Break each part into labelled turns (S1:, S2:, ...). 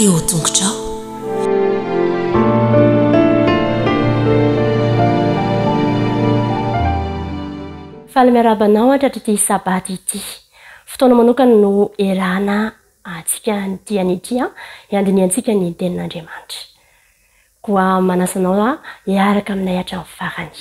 S1: eo tongotrao.
S2: Faly miarahaba anao hatratr'ity sabata ity. Fotoana manokana no iarahana antsika an'ity anio ity hiandinihantsika ny tenin'Andriamanitra. Koa manasa anao aho hiaraka aminay hatramin'ny farany.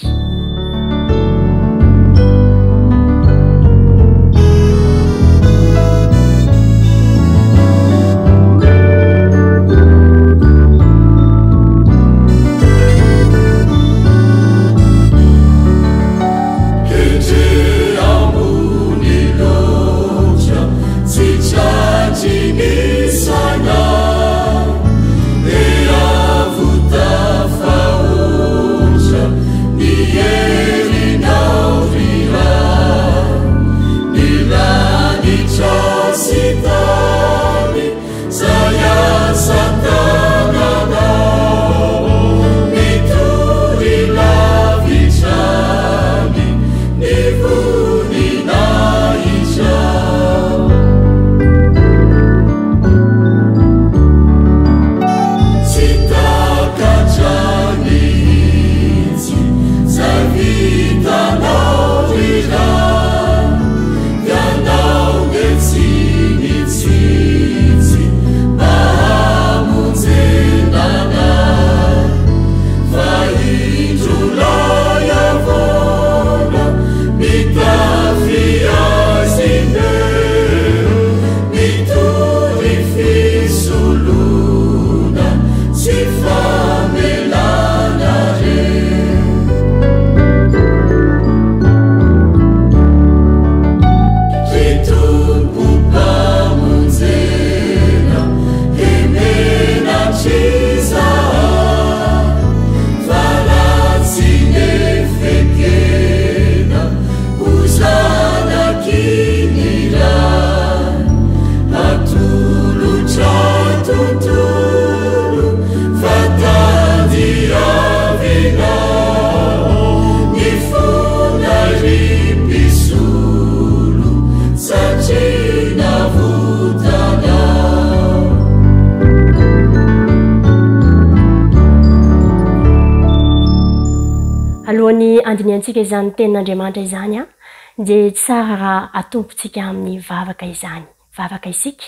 S2: Alohan'ny handinihantsika izany tenin'Andriamanitra izany dia tsara raha atombotsika amin'ny vavaka izany. Vavaka isika,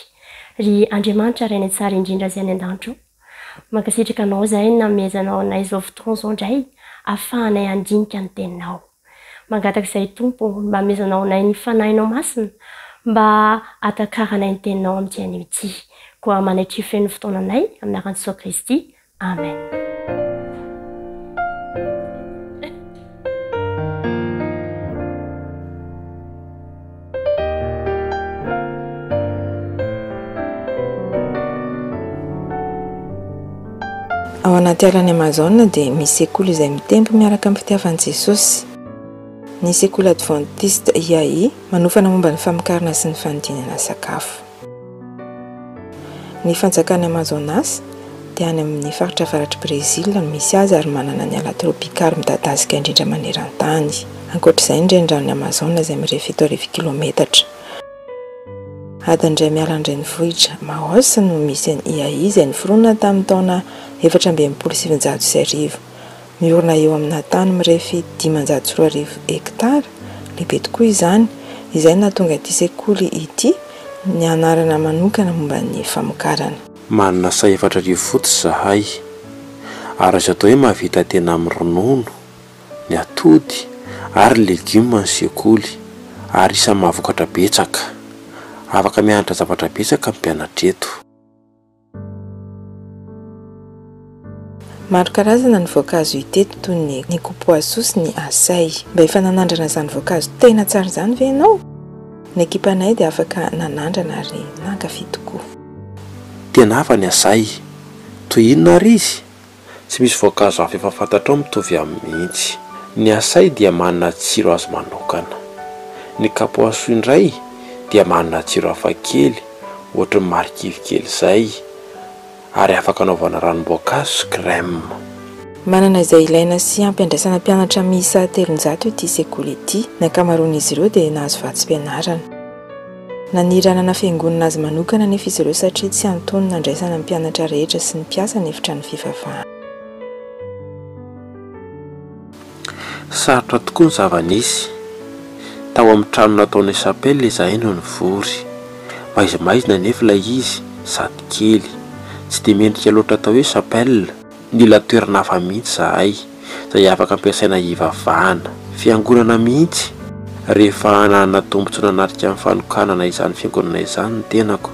S2: Ry Andriamanitra Rainay tsara indrindra izay any an-danitra o, mankasitraka Anao izahay nanomezanao anay izao fotoana izao indray ahafahanay handinika ny teninao. Mangataka izay Tompo ô, mba amezanao anay ny Fanahinao Masina mba hatakaranay ny Teninao amin'ity anio ity. Koa manaiky feno fotoana anay, amin'ny anaran'i Jesoa Kristy. Amen.
S3: Ao anaty alan'i Amazone dia misy sekoly izay mitempo miaraka amin'ny fitiavan'i Jesosy. Ny sekoly Adventiste IAI manofana momba ny famokarana sy ny fanodinana sakafo. Ny fanjakan'i Amazonas dia any amin'ny faritra avaratr'i Brezila no misy azy ary manana ny ala tropikaly midadasika indrindra maneran-tany. Ankoatra izay ny reniranon'i Amazone izay mirefy 7000 kilometatra. Adiny iray miala ny renivohitra Maos no misy an'i Iai izay niforona tamin'ny taona 1964. Miorina eo amina tany mirefy 2500 hektara, lehibe tokoa izany, izay nahatonga ity sekoly ity nianarana manokana momba ny famokarana.
S4: Manana saha 4000 fotsy izahay, ary azo atao hoe mahavita tena amin'ny ronono. ny atody ary ny legioma ny sekoly ary isan'ny mahavokatra betsaka. Afaka mianatra zavatra betsaka ny mpianatra eto.
S3: Maro karazana ny voankazo hita eto toy ny ny kopoasoa sy ny acai. Mba efa nanandrana izany voankazo tena tsara izany ve ianao? Ny ekipanay dia afaka nanandrana ary nankafy tokoa.
S4: Tena hafa ny acai. Toy inona ary izy? Tsy misy voankazo hafa efa fantatrao mitovy aminy mihitsy. Ny acai dia manana tsiro azy manokana. Ny kapoasoa indray dia manana tsiro hafakely, ohatry ny marikivy kely izay, ary afaka anaovana ranom-boankazo sy crème.
S3: Manana izay ilaina sy ampy andraisana mpianatra miisa 300 ity sekoly ity. Ny ankamaroan'izy ireo dia nahazo vatsim-pianarana. Naniry hanana fiangonana azy manokana anefa izy ireo satria tsy antonona handraisana ny mpianatra rehetra sy ny mpiasa ny efitrano fivavahana.
S4: Sarotra tokoa ny zava-nisy. Tao amin'ny trano nataonay chapelle izahay no nivory. Maizimaizina anefa ilay izy sady kely. Tsy dia mendrika loatra atao hoe chapelle. Nila toerana hafa mihitsy izahay, izay afaka ampiasaina hivavahana. Fiangonana mihitsy. Rehefa nanana tombontsoa nanatrika ny fanokanana izany fiangonana izany ny tenako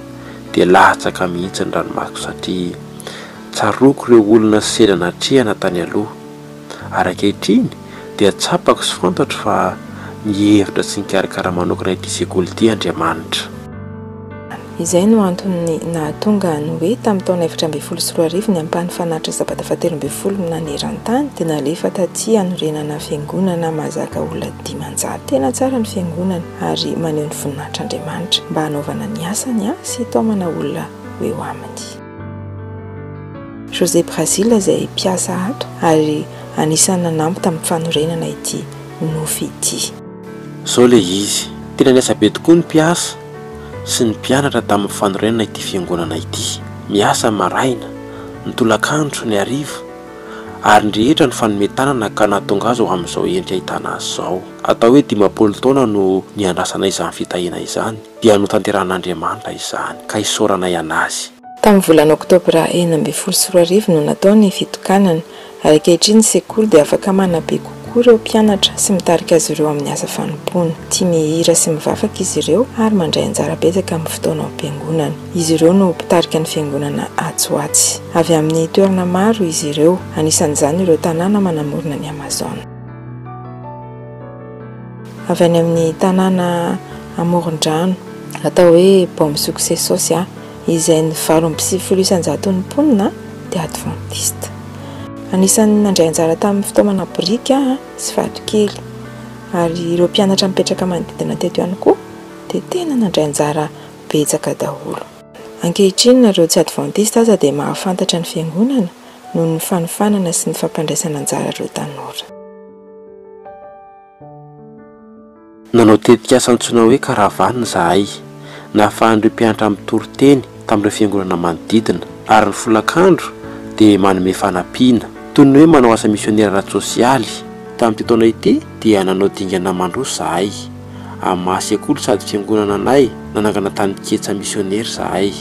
S4: dia latsaka mihitsy ny ranomasoko satria tsaroako ireo olona sendra natrehana tany aloha. Ary ankehitriny dia tsapako sy fantatro fa nihevitra sy nikarakara manokana ity sekoly ity Andriamanitra.
S3: Izay no antony nahatonga ny hoe tamin'ny taona 2014 ny ampahan'ny fanatitra Sabata fahatelo ambin'ny folo naneran-tany dia nalefa taty hanorenana fiangonana mahazaka olona 500. Tena tsara ny fiangonana ary maneho ny voninahitr'Andriamanitra mba hanaovana ny asany sy hitaomana olona ho eo aminy. José Brasil izay mpiasa ato ary anisan'ny nanampy tamin'ny fanorenana ity nofy ity.
S4: Izao ilay izy, tena niasa be tokoa ny mpiasa sy ny mpianatra tamin'ny fanorenana ity fiangonana ity. Miasa ny maraina, ny tolakandro, ny hariva, ary ny rehetra nifanome tanana ka nahatonga azy ho amin'izao endrika ahitana azy izao. Atao hoe 50 taona no niandrasana izany fitahiana izany, dia notanterahin'Andriamanitra izany, ka isaoranay an'Azy.
S3: Tamin'ny volana oktobra 2016 no natao ny fitokanana, ary ankehitriny ny sekoly dia afaka manabe kokoa ireo mpianatra sy mitarika azy ireo amin'ny asa fanompoana. Tia mihira sy mivavaka izy ireo ary mandray anjara betsaka amin'ny fotoana ao am-piangonana. Izy ireo no mpitarika ny fiangonana atsy ho atsy. Avy amin'ny toerana maro izy ireo, anisan'izany ireo tanàna manamorona ny Amazon. Avy any amin'ny tanàna amoron-drano atao hoe Bom Sucessos, izay ny 98 isan-jaton'ny mponina dia advantista. Anisan'ny nandray anjara tamin'ny fitaomana biriky sy vatokely, ary ireo mpianatra mipetraka manodidina teto ihany koa dia tena nandray anjara betsaka daholo. Ankehitriny na ireo tsy advantista aza dia mahafantatra ny fiangonana noho ny fanofanana sy ny fampandraisana anjara ireo tanora.
S4: Nanao tetikasa antsoina hoe Caravane izahay, nahafahan'ireo mpianatra mitory teny tamin'ireo fiangonana manodidina, ary ny folakandro dia manome fanampiana, toy ny hoe manao asa misionera ara-tsosialy. Tamin'ity taona ity dia nanao dingana mandroso izahay, amin'ny maha sekoly sady fiangonana anay, nanangana taninketsa misionera izahay.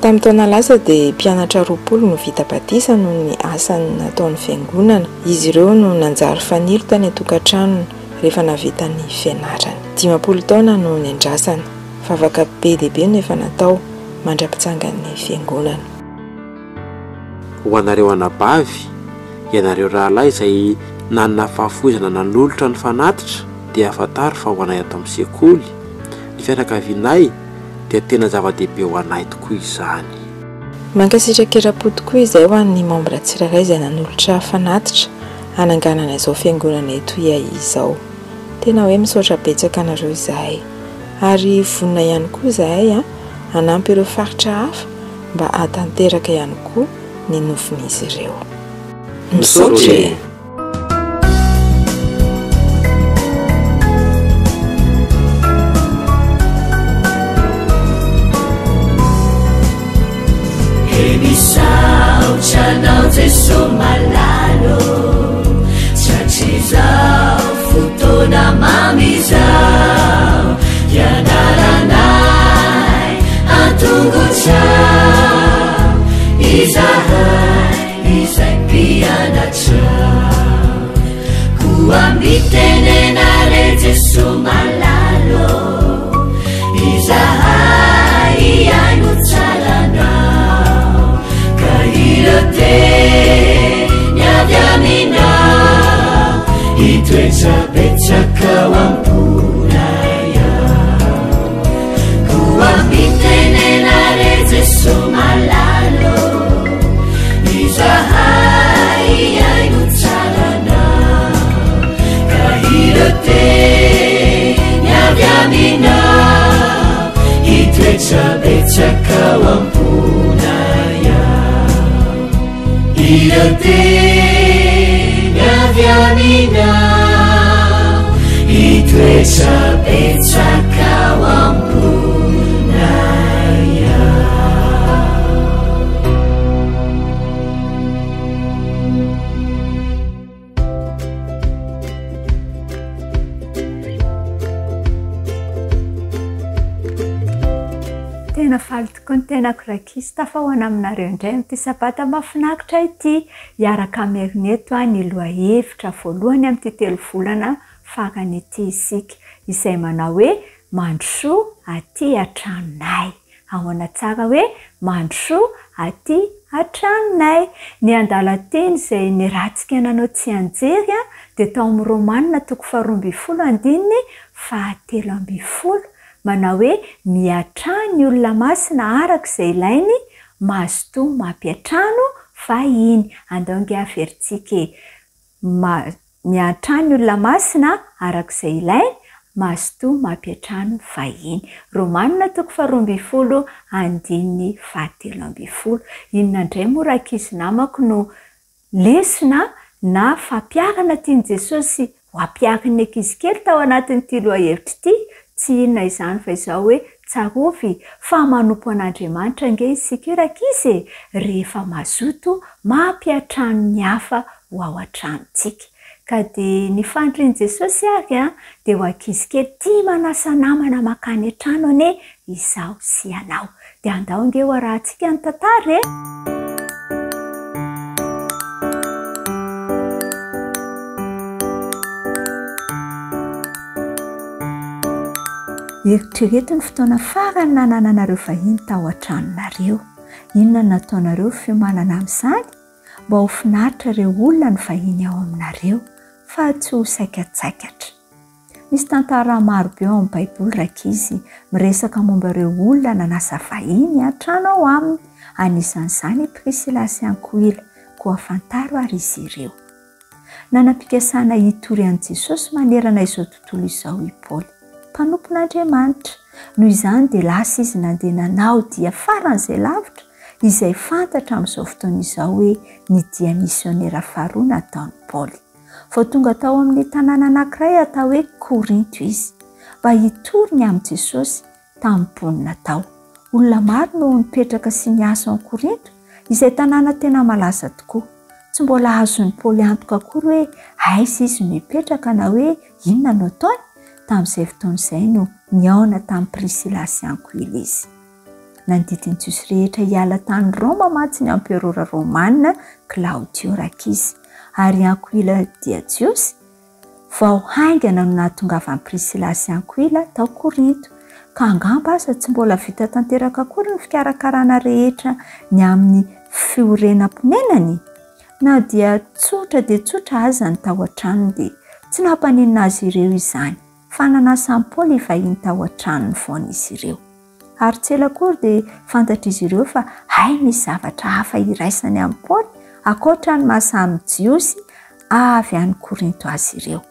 S3: Tamin'ny taona lasa dia mpianatra 20 no vita batisa noho ny asa nataon'ny fiangonana. Izy ireo no nanjary fanilo tany an-tokantranony rehefa nahavita ny fianarany. 50 taona no niandrasana. Vavaka be dia be no efa natao mandra-pitsangan'ny fiangonana.
S4: Ho anareo anabavy, ianareo rahalahy izay nanana fahafoizana nanolotra ny fanatitra dia fantaro fa ho anay ato amin'ny sekoly, ny fianakavianay, dia tena zava-dehibe ho anay tokoa izany.
S3: Mankasitraka eram-po tokoa izay ho an'ny membre tsirairay izay nanolotra fanatitra hananganana izao fiangonana eto IAI izao. Tena hoe misaotra betsaka anareo izahay. Ary vonona ihany koa izahay hanampy ireo faritra hafa mba hahatanteraka ihany koa ny nofin'izy ireo. Misaotra e!
S1: Misaotra anao Jesoa malalo satria izao fotoana mamy izao ianaranay an-tongotrao izahay izay mpianatrao koa mitenena re Jesoa malalo izahay hihaino tsara anao ka ireo teny avy aminao hitoetra betsaka ao am-ponay ao koa mitenena re Jesoa malalo izahay hihaino tsara anao ka ireo teny avy aminao hitoetra betsaka ao am-ponay ao ireo teny avy aminao hitoetra betsaka.
S5: Tena faly tokoa ny tenako rankizy tafahoana aminareo indray amin'ity sabata mahafinaritra ity. Hiaraka hamerina eto ny lohahevitra voalohany amin'ity telovolana farany ity isika, izay manao hoe Mandrosoa aty an-tranonay. Ahoana tsara hoe Mandrosoa aty an-tranonay. Ny andalan-teny izay niratsika nanao tsianjery dia tao amin'ny Romana toko faharoambinifolo andininy fahatelo ambinifolo, manao hoe Miatrà ny olona masina araka izay ilainy, mazotoa mampiantrano vahiny. Andao ange averintsika e. Ma, miantrà ny olona masina araka izay ilainy, mazotoa mampiantrano vahiny. Romana toko faharoambinifolo andininy fahatelo ambinifolo. Inona indray moa rankizy namako no Lesona na fampiharana tian'i Jesosy ho ampiharin'ny ankizy kely tao anatin'ity lohahevitra ity, tsy inona izany fa izao hoe, Tsarovy fa manompo an'Andriamanitra ange isika io rankizy e, rehefa mazoto mampiantrano ny hafa ho ao an-tranontsika. Ka dia ny fanirian'i Jesosy ary dia ho ankizy kely tia manasa namana mankany an-trano anie izaho sy ianao. Dia andao ange ho arahantsika ny tantara e! Eritrereto ny fotoana farany nanananareo vahiny tao an-tranonareo. Inona no nataonareo ho fiomanana amin'izany? Mba ho finaritra ireo olona ny vahiny ao aminareo, fa tsy ho saikatsaikatra. Misy tantara maro be ao amin'ny Baiboly rankizy miresaka momba ireo olona nanasa vahiny hiantrano ao aminy, anisan'izany i Prisila sy Ankoila, koa fantaro àry izy ireo. Nanam-pikasana hitory an'i Jesosy manerana izao tontolo izao i Paoly, mpanompon'Andriamanitra. Noho izany dia lasa izy nandeha nanao dia faran'izay lavitra, izay fantatra amin'izao fotoana izao hoe ny dia misionera faharoa nataon'i Paoly. Vao tonga tao amin'ny tanàna anankiray atao hoe Korinto izy, mba hitory ny amin'i Jesosy tamin'ny mponina tao. Olona maro no nipetraka sy niasa ao Korinto, izay tanàna tena malaza tokoa. Tsy mbola azon'i Paoly antoka akory hoe aiza izy no hipetraka na hoe inona no ataony, tamin'izay fotoana izay no nihaona tamin'i Prisila sy Ankoila izy. Nandidy ny Jiosy rehetra hiala tany Roma mantsy ny amperora romana Klaodio Rakisy, ary i Akoila dia Jiosy. Vao haingana no nahatongavan'i Prisila sy Akoila tao Korinto, ka angamba aza tsy mbola vita tanteraka akory ny fikarakarana rehetra ny amin'ny fiorenam-ponenany. Na dia tsotra dia tsotra aza ny tao an-tranony dia tsy nampaninona azy ireo izany, fa nanasa an'i Paoly hivahiny tao an-tranony foana izy ireo. Ary tsy ela akory dia fantatr'izy ireo fa hay misy zavatra hafa iraisany amin'i Paoly ankoatra ny maha samy Jiosy avy any Korinto azy ireo.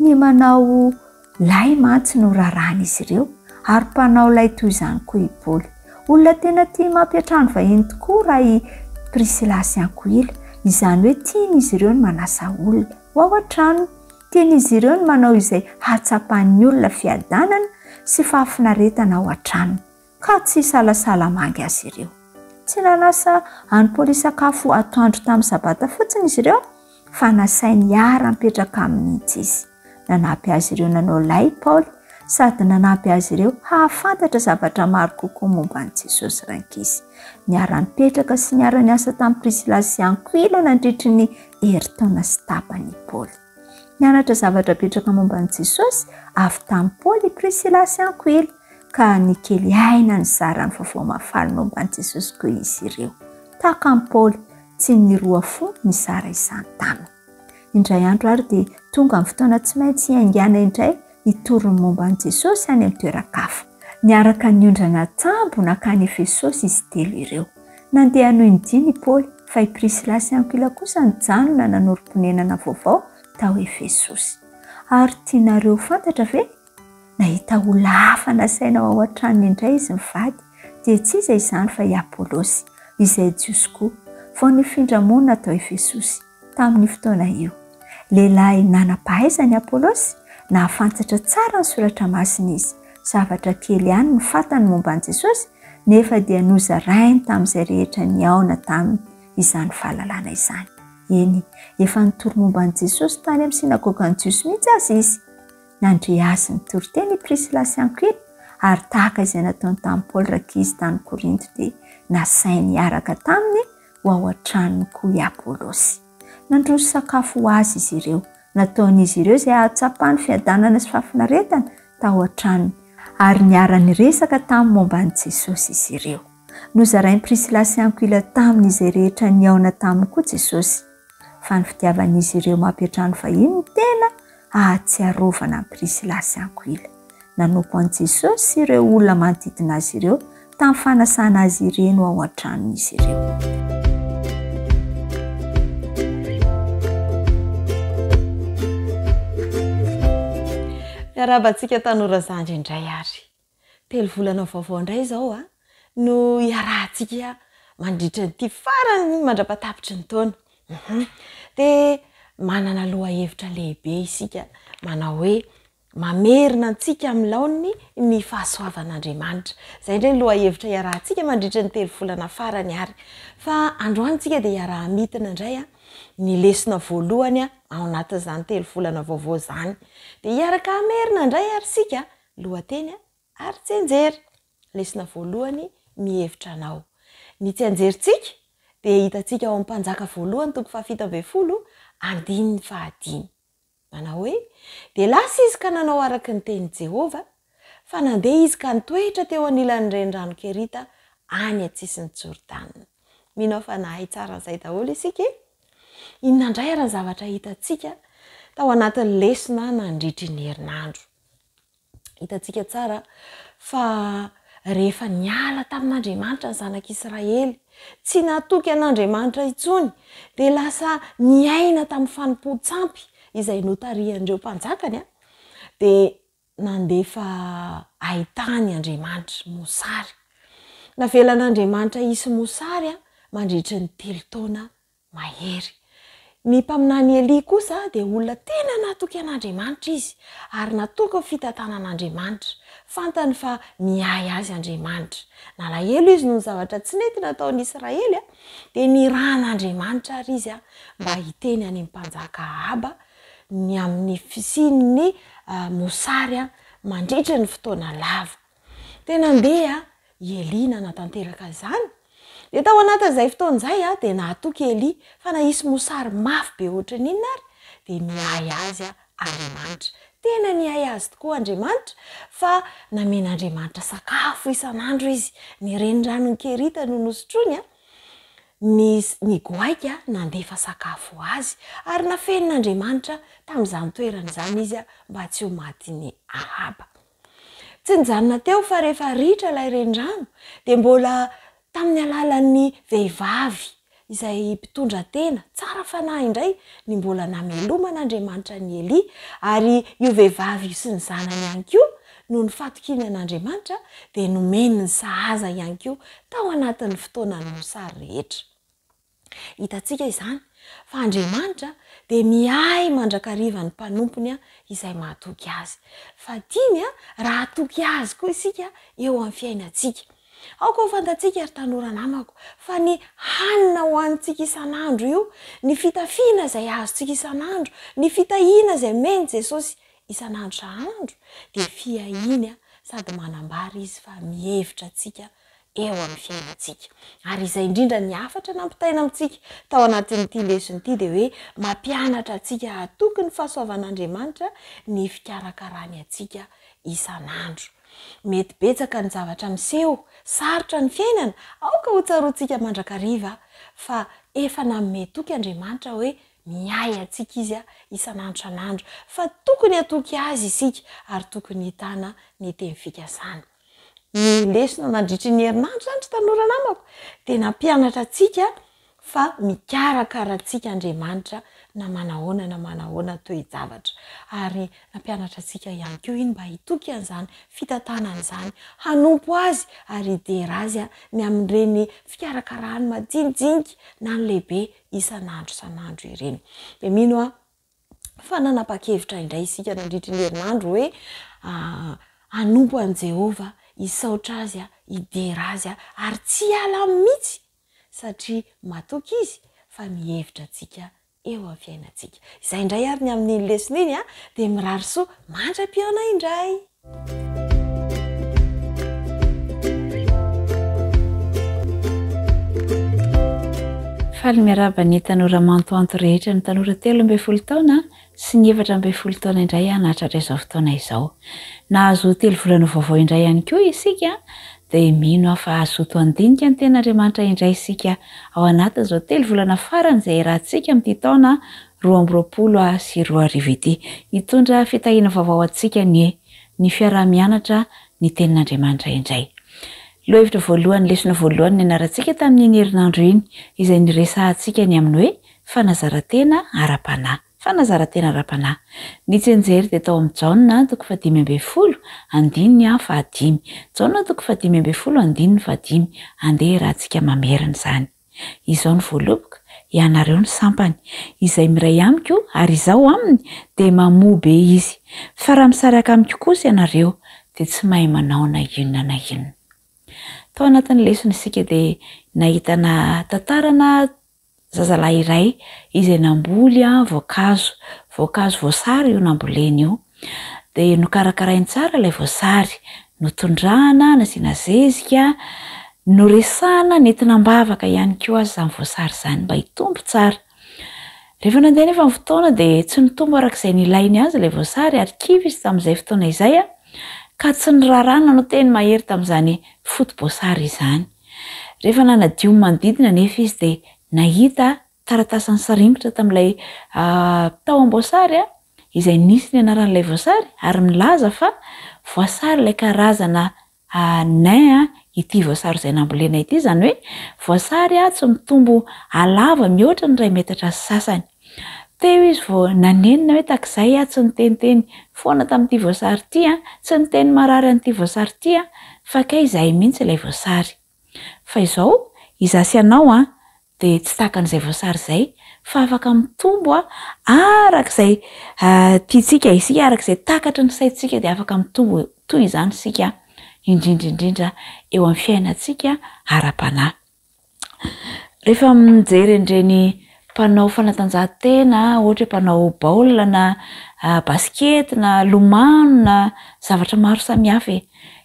S5: Ny manao lay mantsy no raharahan'izy ireo, ary mpanao lay toy izany koa i Paoly. Olona tena tia mampiantrano vahiny tokoa raha i Prisila sy Akoila, izany hoe tian'izy ireo ny manasa olona ho ao an-tranony. Tian'izy ireo ny manao izay hahatsapan'ny olona fiadanana sy fahafinaretana ao an-tranony, ka tsy hisalasala hamangy azy ireo. Tsy nanasa an'i Paoly hisakafo atoandro tamin'ny Sabata fotsiny izy ireo, fa nasainy hiara-mipetraka aminy mihitsy izy. Nanampy azy ireo nanao lay i Paoly, sady nanampy azy ireo hahafantatra zavatra maro kokoa momba an'i Jesosy rankizy. Niara-nipetraka sy niara-niasa tamin'i Prisila sy Ankoila nandritry ny herintaona sy tapany i Paoly. Nianatra zavatra betsaka momba an'i Jesosy avy tamin'i Paoly i Prisila sy Akoila, ka nikely aina nizara ny vaovao mahafaly momba an'i Jesosy koa izy ireo. Tahaka an'i Paoly, tsy niroa fo nizara izany taminy. Indray andro àry dia tonga ny fotoana tsy maintsy hiaingàna indray hitory ny momba an'i Jesosy any amin'ny toeran-kafa. Niaraka niondrana an-tsambo nankany Efesosy izy telo ireo. Nandeha hanohy ny diany i Paoly, fa i Prisila sy Akoila kosa nijanona nanorim-ponenana vaovao tao Efesosy. Ary tianareo ho fantatra ve? Nahita olona hafa nasaina ho ao an-tranony indray izy mivady, dia tsy iza izany fa i Apolosy, izay Jiosy koa, vao nifindra monina tao Efesosy. tamin'io fotoana io. Lehilahy nanam-pahaizana i Apolosy, nahafantatra tsara ny Soratra Masina izy. Zavatra kely ihany no fantany momba an'i Jesosy, nefa dia nozarainy tamin'izay rehetra nihaona taminy izany fahalalana izany. Eny, efa nitory momba an'i Jesosy tany amin'ny synagogan'ny Jiosy mihitsy aza izy. Nandre azy nitory teny i Prisila sy Akoila, Ary tahaka izay nataony tamin'i Paoly rankizy tany Korinto dia nasainy hiaraka taminy ho ao an-tranony koa i Apolosy. Nandroso sakafo ho azy izy ireo. Nataon'izy ireo izay hahatsapany fiadanana sy fahafinaretana tao an-tranony, ary niara-niresaka taminy momba an'i Jesosy izy ireo. Nozarain'i Prisila sy Akoila tamin'izay rehetra nihaona taminy koa Jesosy. Fa ny fitiavan'izy ireo mampiantrano vahiny no tena ahatsiarovana an'i Prisila sy Akoila. Nanompo an'i Jesosy sy ireo olona manodidina azy ireo tamin'ny fanasana azy ireny ho ao an-tranon'izy ireo.
S6: Miarahaba antsika tanora zandry indray ary. Telovolana vaovao indray izao no iarahantsika mandritra ity farany mandra-patapitry ny taona. Dia manana lohahevitra lehibe isika manao hoe mamerina antsika amin'ny laoniny ny fahasoavan'Andriamanitra. Izay indray ny lohahevitra iarahantsika mandritra ny telovolana farany ary. Fa androany isika dia hiaraha-mitina indray ny lesona voalohany ao anatin'izany telovolana vaovao izany. Dia hiaraka hamerina indray ary isika Lohateny ary tsianjery. Lesona voalohany, Mihevitra anao. Ny tsianjerintsika dia hitantsika ao amin'ny Mpanjaka voalohany toko fahafito ambinifolo andininy fahadimy. Manao hoe, Dia lasa izy ka nanao araka ny tenin'i Jehovah, fa nandeha izy ka nitoetra teo anilan'ny renirano Kerita any an-tsisin'i Jordana. Mino aho fa nahay tsara an'izay daholo isika e! Inona indray ary ny zavatra hitantsika tao anatin'ny lesona nandritry ny herinandro? Hitantsika tsara fa rehefa niala tamin'Andriamanitra ny zanak'Israely, tsy natoky an'Andriamanitra intsony, dia lasa niaina tamin'ny fanompoan-tsampy izay notarihan'ireo mpanjakany, dia nandefa haitany Andriamanitra, mosary. Navelan'Andriamanitra hisy mosary mandritry ny telo taona mahery. Ny mpaminany Elia kosa dia olona tena natoky an'Andriamanitra izy, ary natoky ny fitantanan'Andriamanitra. Fantany fa miahy azy Andriamanitra. Nalahelo izy noho ny zavatra tsy nety nataon'ny Israely, dia nirahan'Andriamanitra àry izy mba hiteny any amin'ny mpanjaka Ahaba ny amin'ny fisian'ny mosary mandritra ny fotoana lava. Dia nandeha i Elia nanatanteraka izany. Dia tao anatin'izay fotoana izay dia nahatoky i Elia fa na hisy mosary mafy be ohatran'ny inona ary dia miahy azy Andriamanitra. Tena niahy azy tokoa Andriamanitra fa namen'Andriamanitra sakafo isan'andro izy. Ny reniranon'i Kerita no nosotroiny, ny ny goaika nandefa sakafo ho azy ary nafenin'Andriamanitra tamin'izany toerana izany izy mba tsy ho matin'i Ahaba. Tsy nijanona teo fa rehefa ritra ilay renirano dia mbola tamin'ny alalan'ny vehivavy izay mpitondra tena, tsara fanahy indray ny mbola nameloman'Andriamanitra an'i Elia ary io vehivavy io sy ny zanany ihany koa noho ny fatokiany an'Andriamanitra dia nomeny ny sahaza ihany koa tao anatin'ny fotoanan'ny mosary rehetra. Hitantsika izany fa Andriamanitra dia miahy mandrakariva ny mpanompony izay mahatoky Azy. Fa tiany raha hatoky Azy koa isika eo amin'ny fiainantsika. Aoka ho fantatsika ry tanora namako fa ny hanina hohanintsika isan'andro io, ny fitafiana izay azontsika isan'andro, ny fitahiana izay omen'i Jesosy isan'andro isan'andro dia fiahiany sady manambara Izy fa mihevitra antsika eo amin'ny fiainantsika. Ary izay indrindra ny hafatra nampitaina amintsika tao anatin'ity lesona ity dia hoe mampianatra antsika hatoky ny fahasoavan'Andriamanitra ny fikarakarany antsika isan'andro. Mety betsaka ny zavatra miseho, sarotra ny fiainana, aoka ho tsaroantsika mandrakariva fa efa nanome toky Andriamanitra hoe miahy antsika Izy isan'andro isan'andro, fa tokony hatoky Azy isika ary tokony hitana ny teny fikasany. Ny lesona nandritry ny herinandro izany ry tanora namako dia nampianatra antsika fa mikarakara antsika Andriamanitra na manahoana na manahoana toe-javatra. Ary nampianatra antsika ihany koa iny mba hitoky an'izany fitantanana izany, hanompo Azy ary hidera Azy ny amin'ireny fikarakarany majinijinika na ny lehibe isan'andro isan'andro ireny. Dia mino aho fa nanapa-kevitra indray isika nandritry ny herinandro hoe hanompo an'i Jehovah, hisaotra azy, hidera azy, ary tsy hiala aminy mihitsy, satria matoky izy fa mihevitra antsika eo amin'ny fiainantsika. Izay indray ary ny amin'iny lesona iny, dia mirary soa mandra-pihaona indray!
S7: Faly miarahaba ny tanora mantoanto rehetra, ny tanora 13 taona sy ny 14 taona indray aho nahatratra izao fotoana izao. Nahazo telo volana vaovao indray ihany koa isika dia mino aho fa hazoto handinika ny tenin'Andriamanitra indray isika ao anatin'izao telo volana farany izay iarahantsika amin'ity taona 2022 ity. Hitondra fitahiana vaovao ho antsika anie ny fiaraha-mianatra ny tenin'Andriamanitra indray. Lohahevitra voalohany, lesona voalohany nianarantsika tamin'iny herinandro iny, izay niresahantsika ny amin'ny hoe fanazaran-tena ara-panahy. Fanazaran-tena ara-panahy. Ny tsianjery dia tao amin'ny Jaona toko fahadimy ambin'ny folo, andininy fahadimy. Jaona toko fahadimy ambin'ny folo, andininy fahadimy. Andeha iarahantsika mamerina izany. Izao no voaloboka, ianareo no sampany. Izay miray amiko ary izaho aminy dia mamoa be izy. Fa raha misaraka amiko kosa ianareo dia tsy mahay manao na inona na inona. Tao anatin'ny lesona isika dia nahitana tantarana zazalahy iray izay namboly voankazo. Voankazo voasary io namboleny io. Dia nokarakarainy tsara ilay voasary. Notondrahana, nasiana zezika, noresahana, nentina am-bavaka ihany koa aza izany voasary izany mba hitombo tsara. Rehefa nandeha anefa ny fotoana dia tsy nitombo araka izay nilainy azy ilay voasary ary kivy izy tamin'izay fotoana izay ka tsy niraharaha nanao teny mahery tamin'izany foto-boasary izany. Rehefa nanadio ny manodidina anefa izy dia nahita taratasy nisaringotra tamin'ilay tahom-boasary izay nisy ny anaran'ilay voasary ary milaza fa voasary ilay karazana Nain ity voasary izay nambolena ity, izany hoe voasary tsy mitombo halava mihoatra ny iray metatra sy sasany. Teo izy vao nanenina hoe takizay aho tsy niteniteny foana tamin'ity voasary ity, tsy niteny marary an'ity voasary ity fa kay izay mihitsy ilay voasary. Fa izao, izaho sy ianao an, dia tsy tahaka an'izay voasary izay fa afaka mitombo araka izay tiantsika isika, araka izay takatry ny saintsika dia afaka mitombo toy izany isika, indrindra indrindra eo amin'ny fiainantsika ara-panahy. Rehefa mijery an'ireny mpanao fanatanjahantena, ohatra hoe mpanao baolina na basikety na lomano na zavatra maro samihafa e,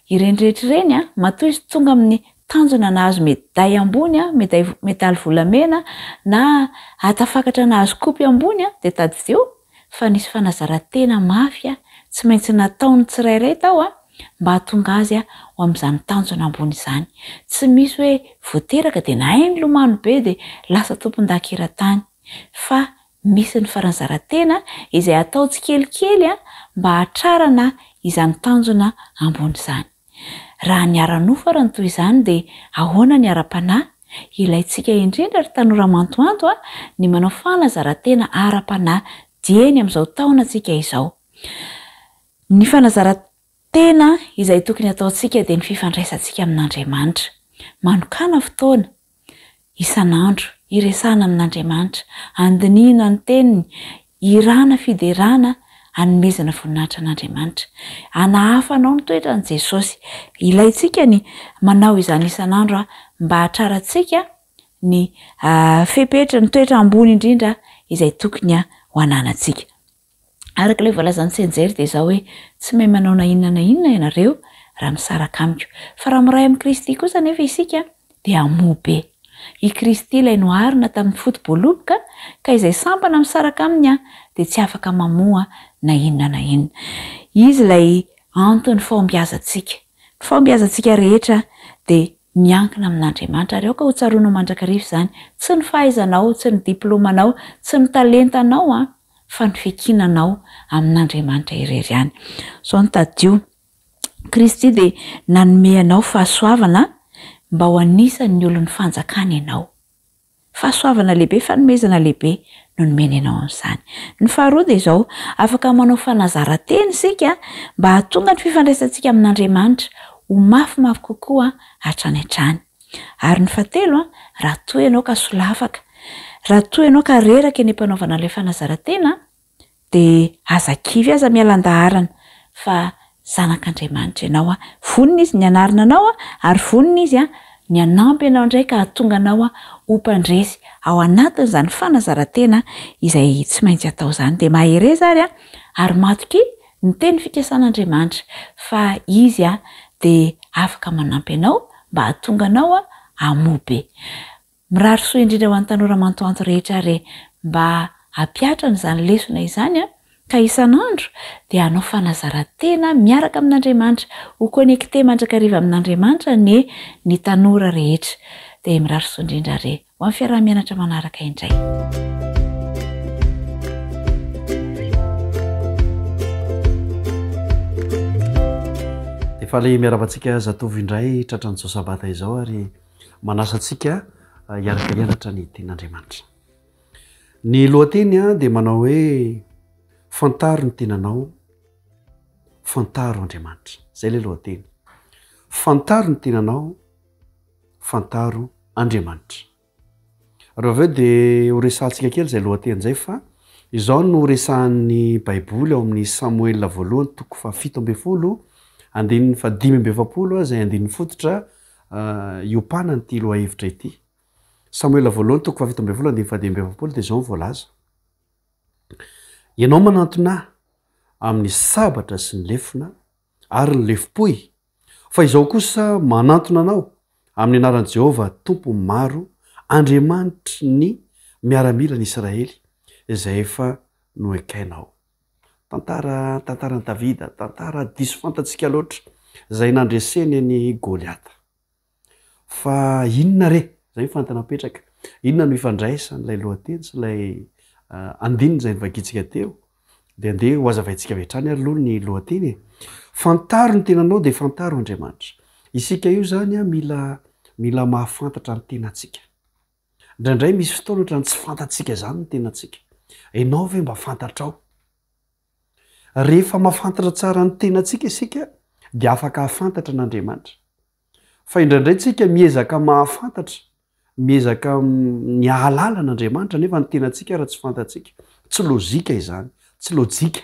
S7: ireny rehetra ireny matoa izy tonga amin'ny Tanjona nahazo meday ambony, medaly volamena na tafakatra nahazo kopy ambony dia tadidio fa nisy fanazaran-tena mafy tsy maintsy nataon'ny tsirairay tao mba hahatonga azy ho amin'izany tanjona ambony izany. Tsy misy hoe vao teraka dia nahay nilomano be dia lasa tompondaka eran-tany fa misy ny fanazaran-tena izay atao tsikelikely mba hahatrarana izany tanjona ambony izany. Raha ny ara-nofo ary no toy izany dia ahoana ny ara-panahy? Ilaintsika indrindra ry tanora mantoanto a, ny manao fanazaran-tena ara-panahy dieny amin'izao taonantsika izao. Ny fanazaran-tena izay tokony hataontsika dia ny fifandraisantsika amin'Andriamanitra. Manokàna fotoana, isan'andro, hiresahana amin'Andriamanitra, handinihina ny Teniny, hirana fiderana hanomezana voninahitra an'Andriamanitra. Hanahafanao ny toetran'i Jesosy. Ilaintsika ny manao izany isan'andro mba hahatrarantsika ny fepetra, ny toetra ambony indrindra izay tokony ho ananantsika. Araka ilay voalazan'i Tsenjery dia izao hoe, tsy mahay manao na inona na inona ianareo raha misaraka amiko. Fa raha miray amin'i Kristy kosa anefa isika dia hamoa be. I Kristy ilay noharina tamin'ny foto-boaloboka ka izay sampana misaraka aminy dia tsy afaka mamoa na inona na inona. Izy ilay anton'ny fahombiazantsika. Ny fahombiazantsika rehetra dia miankina amin'Andriamanitra ary aoka ho tsaroanao mandrakariva izany, tsy ny fahaizanao, tsy ny diplaomanao, tsy ny talentanao an, fa ny fiankinanao amin'Andriamanitra irery ihany. Izao no tadidio, Kristy dia nanome anao fahasoavana mba ho anisan'ny olon'ny fanjakany ianao. Fahasoavana lehibe, fanomezana lehibe no nomeny anao amin'izany. Ny faharoa dia izao, afaka manao fanazaran-tena isika mba hahatonga ny fifandraisantsika amin'Andriamanitra ho mafimafy kokoa hatrany hatrany. Ary ny fahatelo, raha toa ianao ka solafaka, raha toa ianao ka reraka eny am-panaovana ilay fanazaran-tena, dia aza kivy, aza miala an-daharana fa zanak'Andriamanitra ianao. Vonona Izy ny hanarina anao ary vonona Izy ny hanampy anao indray ka hahatonga anao ho mpandresy ao anatin'izany fanazaran-tena izay tsy maintsy atao izany. Dia mahereza ary ary matokia ny teny fikasan'Andriamanitra fa Izy dia afaka manampy anao mba hahatonga anao hamoa be. Mirary soa indrindra ho an'ny tanora mantoanto rehetra re mba hampihatrana izany lesona izany an, ka isan'andro dia hanao fanazaran-tena miaraka amin'Andriamanitra, ho connecté mandrakariva amin'Andriamanitra anie ny tanora rehetra. Dia mirary soa indrindra re ho amin'ny fiaraha-mianatra manaraka indray.
S8: Dia faly miarahaba antsika zatovo indray tratran'izao sabata izao ary Manasa antsika hiaraka hianatra ny Tenin'Andriamanitra. Ny lohateny dia manao hoe Fantaro ny tenanao, fantaro Andriamanitra. Izay ilay lohateny. Fantaro ny tenanao, fantaro Andriamanitra. Ary avy eo dia horesahantsika kely izay lohateny izay fa izao no resahan'ny Baiboly ao amin'ny Samoela voalohany toko fahafito ambin'ny folo andininy fahadimy amby efapolo izay andininy fototra iompanan'ity lohahevitra ity. Samoela voalohany toko fahafito ambin'ny folo andininy fahadimy amby efapolo dia izao no voalaza, Ianao manantona ahy amin'ny sabatra sy ny lefona ary ny lefom-pohy, fa izaho kosa manantona anao amin'ny anaran'i Jehovah Tompon'ny maro, Andriamanitry ny miaramilan'i Israely, izay efa noekainao. Tantara, tantaran'i Davida, tantara diso fantatsika loatra, izay nandreseny an'i Goliata. Fa inona re? Izay ny fanontaniana mipetraka. Inona no ifandraisan'ilay lohateny sy ilay andininy izay novakintsika teo? Dia andeha hohazavaintsika avy hatrany ary aloha ny lohateny e. Fantaro ny tenanao dia fantaro Andriamanitra. Isika io izany mila mila mahafantatra ny tenantsika. Indraindray misy fotoana ohatran'ny tsy fantatsika izany ny tenantsika. Ianao ve mba fantatrao? Rehefa mahafantatra tsara ny tenantsika isika dia afaka hahafantatra an'Andriamanitra. Fa indraindray tsika miezaka mahafantatra, miezaka ny hahalala an'Andriamanitra nefa ny tenantsika ara tsy fantatsika. Tsy lojika izany, tsy lojika.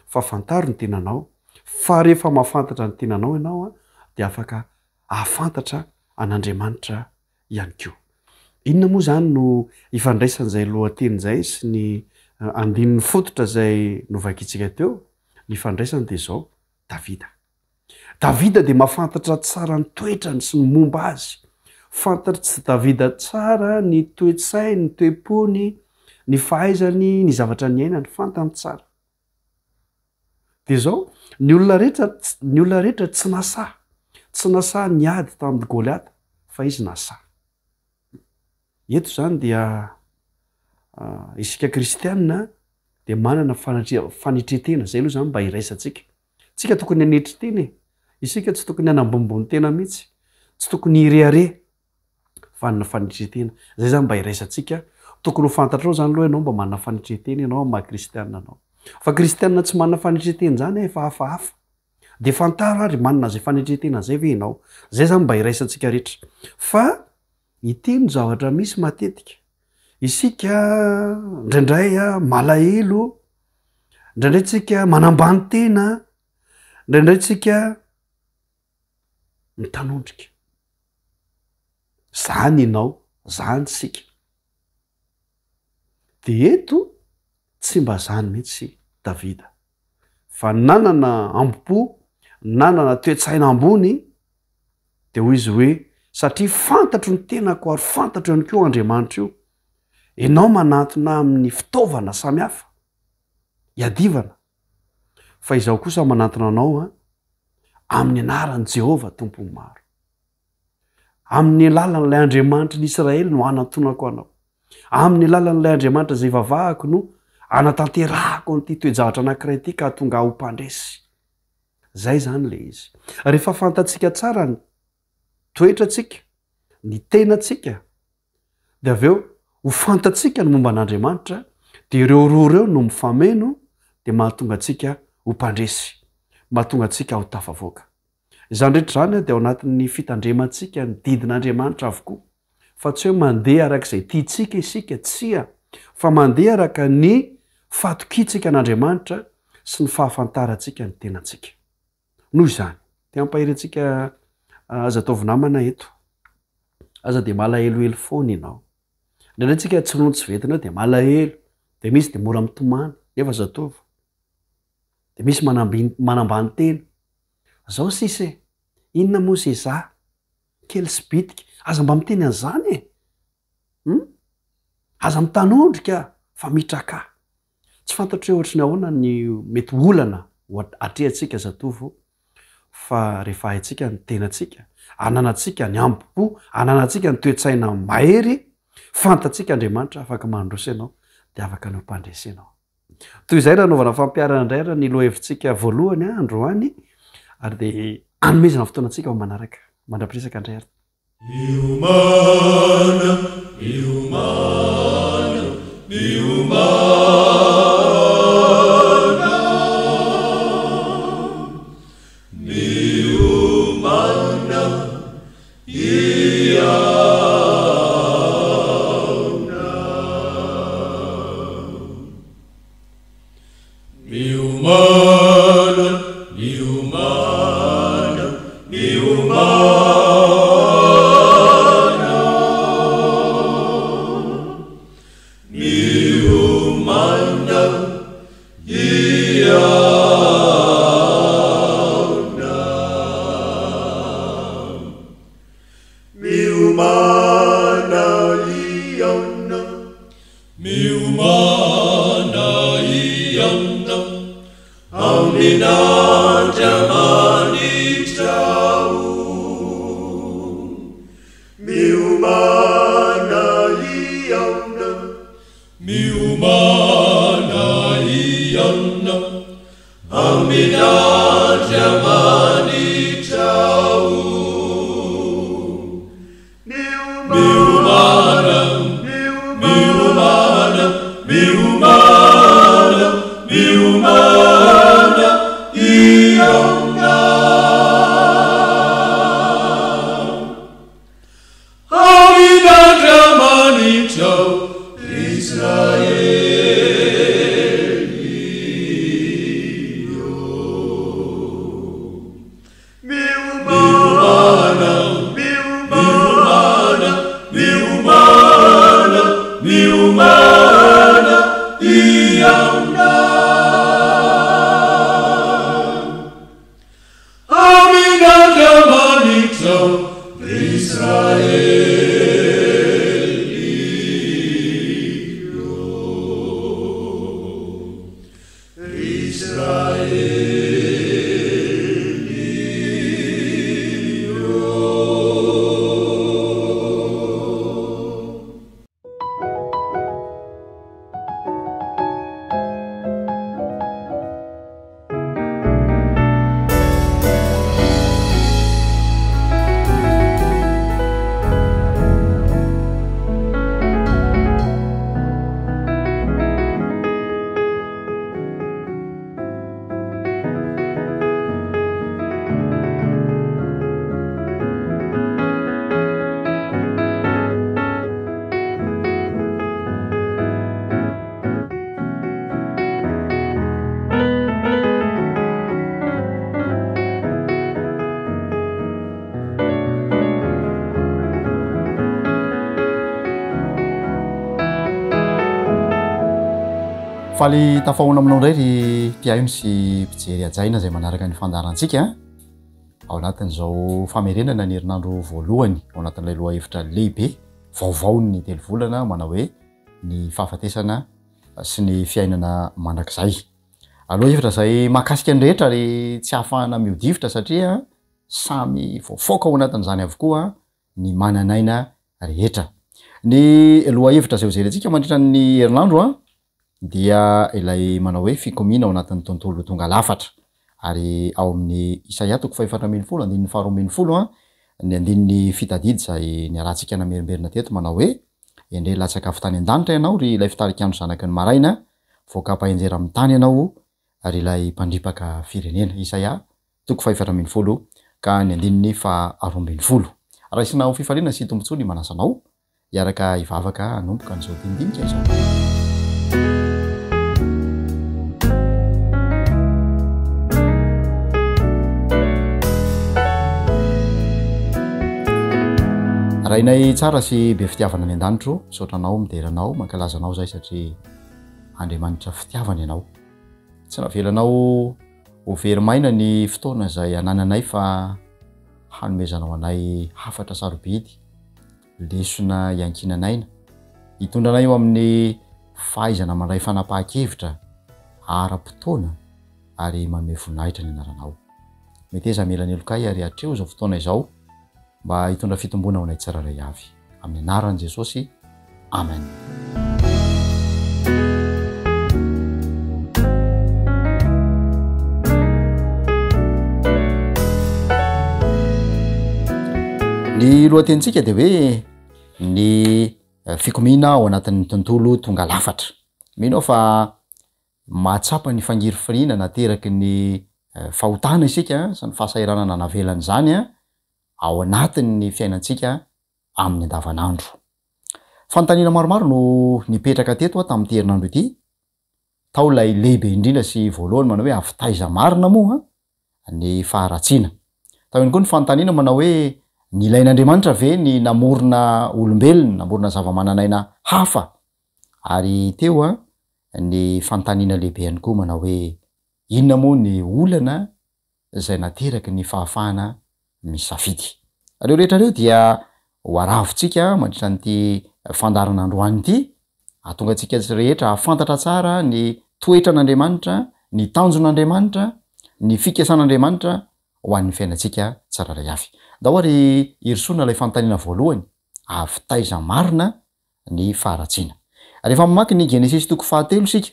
S8: Fa fantaro ny tenanao, fa rehefa mahafantatra ny tenanao ianao dia afaka hahafantatra an'Andriamanitra ihany koa. Inona moa izany no ifandraisan'izay lohateny izay sy ny andininy fototra izay novakintsika teo? Ny ifandraisany dia izao, Davida. Davida dia mahafantatra tsara ny toetrany sy ny momba azy. Fantatr'i Davida tsara ny toe-tsainy, ny toe-pony, ny fahaizany, ny zavatra niainany. Fantany tsara. Dia izao, ny olona rehetra, ny olona rehetra tsy nasahy, tsy nasahy niady tamin'i Goliata, fa izy nasahy. Eto izany dia isika kristiana dia manana fanatreha, fanetren-tena, izay aloha izany mba iraisantsika. Tsika tokony hanetry tena e! Isika tsy tokony hanambonimbony tena mihitsy, tsy tokony hirehareha. Vanona fanetren-tena. Zay zany mba iraisantsika. Tokony ho fantatrao zany aloha ianao mba manana fanetren-tena ianao amin'ny maha kristianina anao. Fa kristianina tsy manana fanetren-tena zany efa hafahafa. Dia fantaro ary manana izay fanetren-tena zay ve ianao. Zay zany mba iraisantsika rehetra. Fa ity no zavatra misy matetika. Isika indraindray malahelo, indraindray tsika manambany tena, indraindray tsika mitanondrika. Zany ianao, zany isika. Dia eto tsy mba zany mihitsy Davida, fa nanana ambo-po, nanana toe-tsaina ambony, dia hoy izy hoe, satria fantatro ny tenako ary fantatro ihany koa Andriamanitra io, ianao manantona amin'ny fitaovana samihafa iadivana, fa izaho kosa manantona anao amin'ny anaran'i Jehovah Tompon'ny maro. Amin'ny alalan'ilay Andriamanitry ny Israely no hanantonako anao. Amin'ny alalan'ilay Andriamanitra izay ivavahako no hanatanterahako an'ity toe-javatra anankiray ity ka hahatonga ahy ho mpandresy. Izay izany ilay izy. Rehefa fantatsika tsara ny toetrantsika, ny tenantsika, dia avy eo ho fantatsika ny momba an'Andriamanitra, dia ireo roa ireo no mifameno dia mahatonga antsika ho mpandresy, mahatonga antsika ho tafavoaka. Izany rehetra izany dia ao anatin'ny fitandremantsika ny didin'Andriamanitra avokoa, fa tsy hoe mandeha araka izay tiantsika isika, tsia, fa mandeha araka ny fatokiantsika an'Andriamanitra sy ny fahafantarantsika ny tenantsika. Noho izany, te hampahery antsika aza ataovy namana eto. Aza dia malahelohelo foana ianao. Indraindray tsika tsy ronono tsy ventina eo dia malahelo, dia misy dia mora mitomany, nefa zatovo. Dia misy manambin- manambany tena. Zao sisa e, inona moa ze za, kely sy bitika, aza mba miteny an'izany e! Hum? Aza mitanondrika fa mitrakà. Tsy fantatro hoe ohatry ny ahoana ny mety olana ho atrehantsika zatovo fa rehefa haintsika ny tenantsika, ananantsika ny hambom-po, ananantsika ny toe-tsaina mahery, fantatsika Andriamanitra afaka mandroso ianao dia afaka ny ho mpandresy ianao. Toy izay raha anaovana fampiharana indray ary ny lohahevitsika voalohany androany ary dia anomezana fotoana antsika ho manaraka. Mandra-piresaka indray ary.
S1: Miomàna, miomàna, miomàna, miomàna hihaona. Miomàna, miomàna, miomàna, miomàna hihaona. Miomàna hihaona. Miomàna hihaona amin'Andriamanitra o. Miomàna hihaona. Miomàna hihaona amin'Andriamanitra o. Miomàna, miomàna, miomàna, miomàna hihaona amin'Andriamanitra Israely ô. Miomàna, miomàna, miomàna, miomàna hihaona amin'Andriamanitra Israely ô.
S9: Faly tafahoana aminao indray ry mpihaino sy mpijery hajaina izay manaraka ny fandaharantsika ao anatin'izao famerenana ny herinandro voalohany ao anatin'ilay lohahevitra lehibe vaovaon'ny telo volana manao hoe ny fahafatesana sy ny fiainana mandrakizay. Lohahevitra izay mahakasika ny rehetra ary tsy ahafahana mihodivitra satria samy voafaoka ao anatin'izany avokoa ny manan'aina rehetra. Ny lohahevitra izay hojerentsika mandritra ny herinandro dia ilay manao hoe fikomiana ao anatin'ny tontolo tonga lafatra. Ary ao amin'ny Isaia toko fahefatra ambinifolo andininy faharoa ambin'ny folo ny andininy fitadidy izay niarahantsika namerimberina teto manao hoe, Endrey latsaka avy tany an-danitra ianao ry ilay fitarikandro zanaky ny maraina, voakapa hianjera amin'ny tany ianao ry ilay mpandripaka firenena. Isaia toko fahefatra ambinifolo ka ny andininy faharoa ambinifolo. Raisina ho fifaliana sy tombontsoa ny manasa anao hiaraka hivavaka hanomboka an'izao dinidinika izao. Rainay tsara sy be fitiavana any an-danitro, misaotra anao, midera anao, mankalaza anao izahay satria Andriamanitra fitiavana ianao. Tsy navelanao Ho very maina ny fotoana izay anananay fa hanomezanao anay hafatra sarobidy, lesona iankinan'aina. Hitondra anay ho amin'ny fahaizana mandray fanapahan-kevitra ara-potoana ary manome voninahitra ny anaranao. Meteza hamela ny helokay ary atreho izao fotoana izao mba hitondra fitomboana ho anay tsirairay avy. Amin'ny anaran'i Jesosy, Amen. Ny lohatenintsika dia hoe ny fikomiana ao anatin'ny tontolo tonga lafatra. Mino aho fa mahatsapa ny fangirifiriana nateraky ny fahotana isika sy ny fahasahiranana navelan'izany ao anatin'ny fiainantsika amin'ny andavanandro. Fanontaniana maromaro no nipetraka teto tamin'ity herinandro ity. Tao ilay lehibe indrindra sy voalohany manao hoe avy taiza marina moa ny faharatsiana. Tao ihany koa ny fanontaniana manao hoe nilain'Andriamanitra ve ny namorona olombelona, namorona zavamananaina hafa? Ary teo ny fanontaniana lehibe ihany koa manao hoe inona moa ny olana izay nateraky ny fahafahana misafidy. Ireo rehetra ireo dia ho aravintsika mandritra an'ity fandaharana androany ity, hahatonga antsika rehetra hahafantatra tsara ny toetran'Andriamanitra, ny tanjon'Andriamanitra, ny fikasan'Andriamanitra ho an'ny fiainantsika tsirairay avy. Ndao ary hirosoana ilay fanontaniana voalohany, avy taiza marina ny faharatsiana. Rehefa mamaky ny Genesisy toko fahatelo isika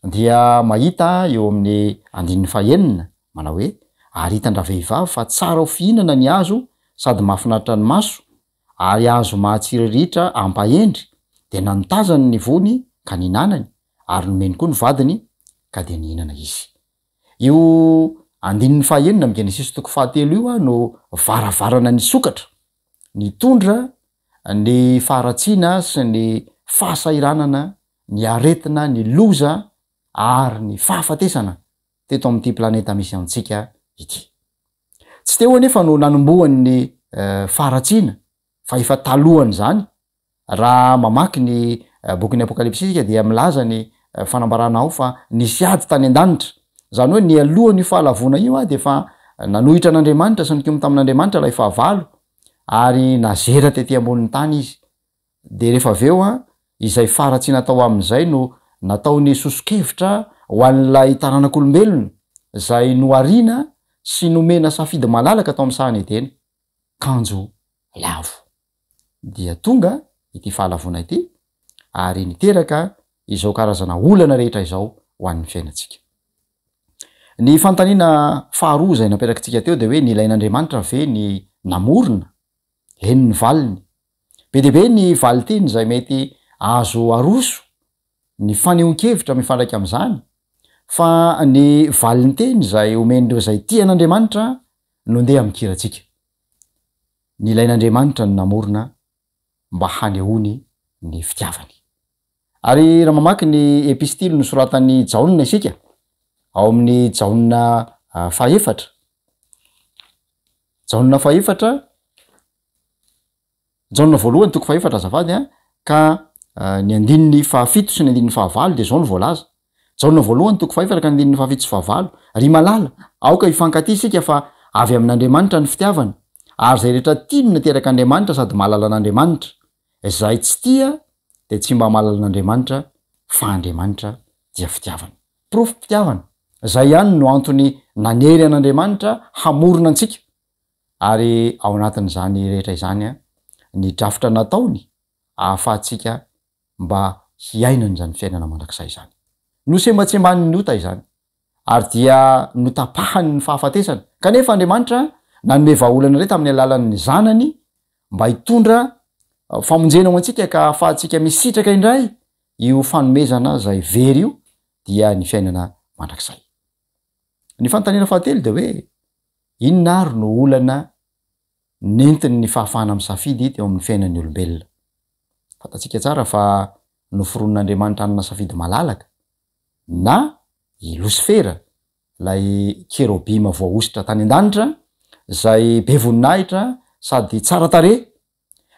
S9: dia mahita eo amin'ny andininy fahenina manao hoe, Ary hitan-dravehivavy fa tsara ho fihinana ny hazo sady mahafinaritra ny maso, ary hazo mahatsiriritra hampahendry, dia nanotazany ny voany ka nihinanany, ary nomeny koa ny vadiny, ka dia nihinana izy. Io andininy fahenina amin'ny Genesisy toko fahatelo io no varavarana nisokatra nitondra ny faharatsiana sy ny fahasahiranana, ny aretina, ny loza ary ny fahafatesana teto amin'ity planeta misy antsika ity. Tsy teo anefa no nanombohan'ny faharatsiana fa efa talohan'izany Raha mamaky ny bokin'ny Apokalypsy isika dia milaza ny fanambarana ao fa nisy ady tany an-danitra. Izany hoe nialohan'io fahalavoana io dia efa nanohitra an'Andriamanitra sy nikomy tamin'Andriamanitra ilay fahavalo ary nazera tety ambonin'ny tany izy. Dia rehefa avy eo izay faharatsiana tao amin'izay no nataony soso-kevitra ho an'ilay taranak'olombelona izay nohariana sy nomena safidy malalaka tao amin'ny sahan'i Edena. Kanjo lavo. Dia tonga ity fahalavoana ity ary niteraka izao karazana olana rehetra izao ho an'ny fiainantsika. Ny fanontaniana faharoa izay napetrakitsika teo dia hoe nilain'Andriamanitra ve ny namorona? Eny ny valiny. Be dia be ny valinteny izay mety azo aroso, ny fanehoan-kevitra mifandraika amin'izany, fa ny valinteny izay omen'ireo izay tia an'Andriamanitra no ndeha amikirantsika. Nilain'Andriamanitra ny namorona mba hanehoany ny fitiavany. Ary raha mamaky ny epistily nosoratan'i Jaona isika, ao amin'ny Jaona fahefatra, Jaona fahefatra, Jaona voalohany toko fahefatra azafady a, ka ny andininy fahafito sy ny andininy fahavalo dia izao no voalaza, Jaona voalohany toko fahefatra ka ny andininy fahafito sy fahavalo, Ry malala, aoka hifankatia isika fa avy amin'Andriamanitra ny fitiavana, ary izay rehetra tia no naterak'Andriamanitra sady mahalala an'Andriamanitra. Izay tsy tia dia tsy mba mahalala an'Andriamanitra fa Andriamanitra dia fitiavana. Porofom-pitiavana. Izay ihany no antony nanery an'Andriamanitra hamorona antsika. Ary ao anatin'izany rehetra izany ny drafitra nataony ahafahantsika mba hiainana izany fiainana mandrakizay izany. Nosembatsembanin'ny ota izany, ary dia notapahany ny fahafatesana. Kanefa Andriamanitra nanome vahaolana indray tamin'ny alalan'ny Zanany mba hitondra famonjena ho antsika ka ahafahantsika misitraka indray io fanomezana izay very io, dia ny fiainana mandrakizay. Ny fanontaniana fahatelo dia hoe, inona ary no olana nentiny ny fahafahana misafidy teo amin'ny fiainan'ny olombelona? Fantatsika tsara fa noforonin'Andriamanitra hanana safidy malalaka na i Losifera, ilay kerobima voahosotra tany an-danitra, izay be voninahitra sady tsara tarehy,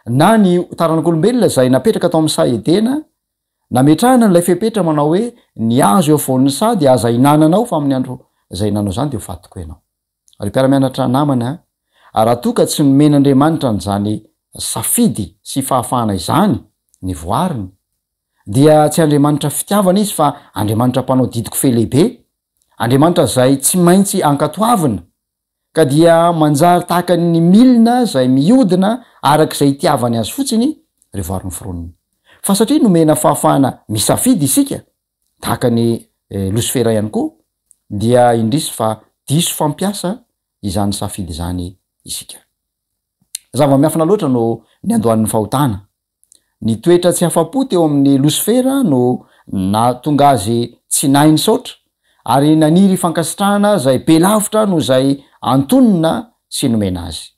S9: na ny taranak'olombelona izay napetraka tao amin'ny saha Edena, nametrahana an'ilay fepetra manao hoe, Ny hazo eo afovoan'ny saha dia aza hinananao, fa amin'ny andro izay hinanao izany dia ho faty tokoa ianao. Ry mpiara-mianatra namana a, raha toa ka tsy nomen'Andriamanitra an'izany safidy sy fahafahana izany ny voariny, Dia tsy Andriamanitra fitiavana Izy fa Andriamanitra mpanao didy kofehy lehibe, Andriamanitra izay tsy maintsy ankatoavina, ka dia manjary tahaka ny milina izay mihodina araka izay itiavany azy fotsiny ireo vary noforoniny. Fa satria nomena fahafahana misafidy isika, tahaka ny Losifera ihany koa, dia indrisy fa diso fampiasa izany safidy izany isika. Zava-miafina loatra no niandohan'ny fahotana. Ny toetra tsy afa-po teo amin'i Losifera no nahatonga azy tsy nahy nisaotra, ary naniry fankasitrahana izay be lavitra noho izay antonona sy nomena azy.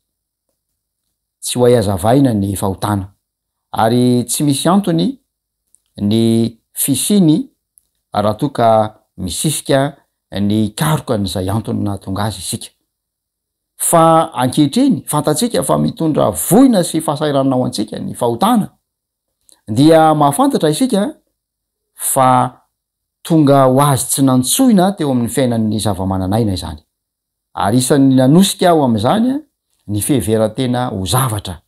S9: Tsy ho hay hazavaina ny fahotana, ary tsy misy antony ny fisiany raha toa ka misisika ny hikaroka an'izay antony nahatonga azy isika. Fa ankehitriny, fantatsika fa mitondra voina sy fahasahiranana ho antsika ny fahotana, dia mahafantatra isika fa tonga ho azy tsy nantsoina teo amin'ny fiainan'ny zava-manan'aina izany. Ary isan'ny nanosika ho amin'izany ny fiheveran-tena ho zavatra.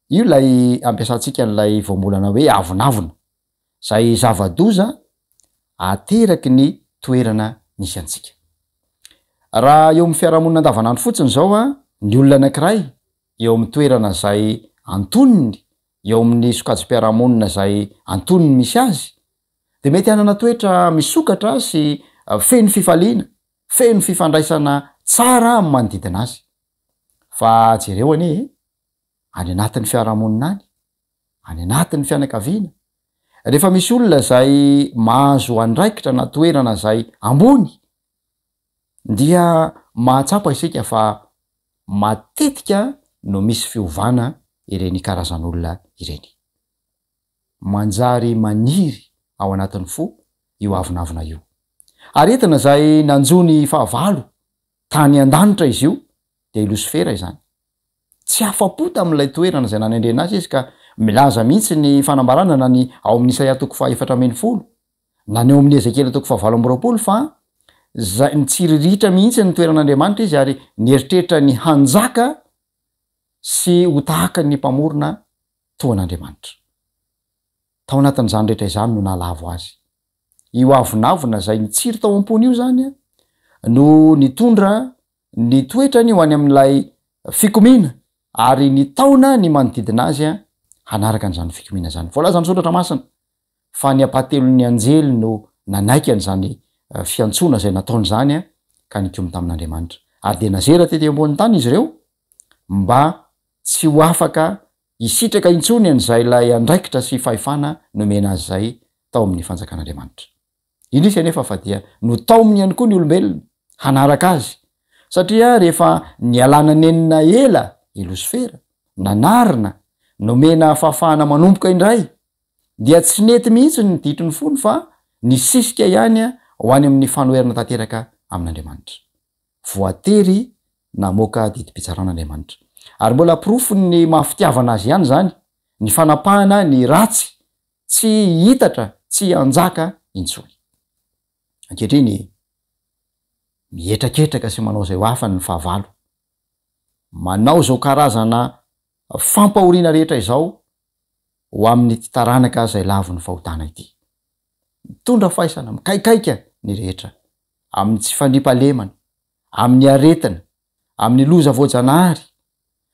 S9: Io ilay ampiasantsika an'ilay voambolana hoe avonavona, izay zava-doza ateraky ny toerana misy antsika. Raha eo amin'ny fiarahamonina andavanandro fotsiny izao, ny olona anankiray eo amin'ny toerana izay antonony, eo amin'ny sokajim-piarahamonina izay antonony misy azy, dia mety hanana toetra misokatra sy feno fifaliana, feno fifandraisana tsara amin'ny manodidina azy. Fa jereo anie e, any anatin'ny fiarahamonina any, any anatin'ny fianakaviana, rehefa misy olona izay mahazo andraikitra na toerana izay ambony dia mahatsapa isika fa matetika no misy fiovana ireny karazan'olona ireny. Manjary maniry ao anatin'ny fo io avonavona io. Aretina izay nanjo ny fahavalo tany an-danitra izy io, dia i Losifera izany. Tsy afa-po tamin'ilay toerana izay nanendrena azy izy ka milaza mihitsy ny fanambarana na ny ao amin'ny Isaia toko faha-14 na ny ao amin'ny Ezekiela toko faha-28 fa zay nitsiriritra mihitsy ny toeran'Andriamanitra izy ary nieritreritra ny hanjaka sy ho tahaka ny Mpamorona toa an'Andriamanitra. Tao anatin'izany rehetra izany no nahalavo azy. Io avonavona izay nitsiry tao am-pony io izany no nitondra ny toetrany ho any amin'ilay fikomiana ary nitaona ny manodidina azy hanaraka an'izany fikomiana izany. Voalazan'ny Soratra Masina fa ny ampahatelon'ny anjely no nanaiky an'izany fiantsoana izay nataony izany ka nikomy tamin'Andriamanitra. Ary dia nazera tety ambonin'ny tany izy ireo mba tsy ho afaka hisitraka intsony an'izay ilay andraikitra sy fahefana nomena azy izay tao amin'ny fanjakan'Andriamanitra. Indrisy anefa fa dia notaominy ihany koa ny olombelona hanaraka azy, satria rehefa nialana nenina ela i Losifera, nanarina, nomena fahafahana manomboka indray, dia tsy nety mihitsy ny ditry ny fony fa nisisika ihany ho any amin'ny fanoherana tanteraka amin'Andriamanitra. Voatery namoaka didim-pitsarana Andriamanitra. Ary mbola porofon'ny maha fitiavana azy ihany izany, ny fanapahana ny ratsy tsy hihitatra, tsy hanjaka intsony. Ankehitriny, mihetraketraka sy manao izay ho afany ny fahavalo. Manao izao karazana fampahoriana rehetra izao ho amin'ity taranaka izay lavon'ny fahotana ity. Mitondra faisana, mikaikaika ny rehetra, amin'ny tsy fandriampahalemana, amin'ny aretina, amin'ny loza voajanahary,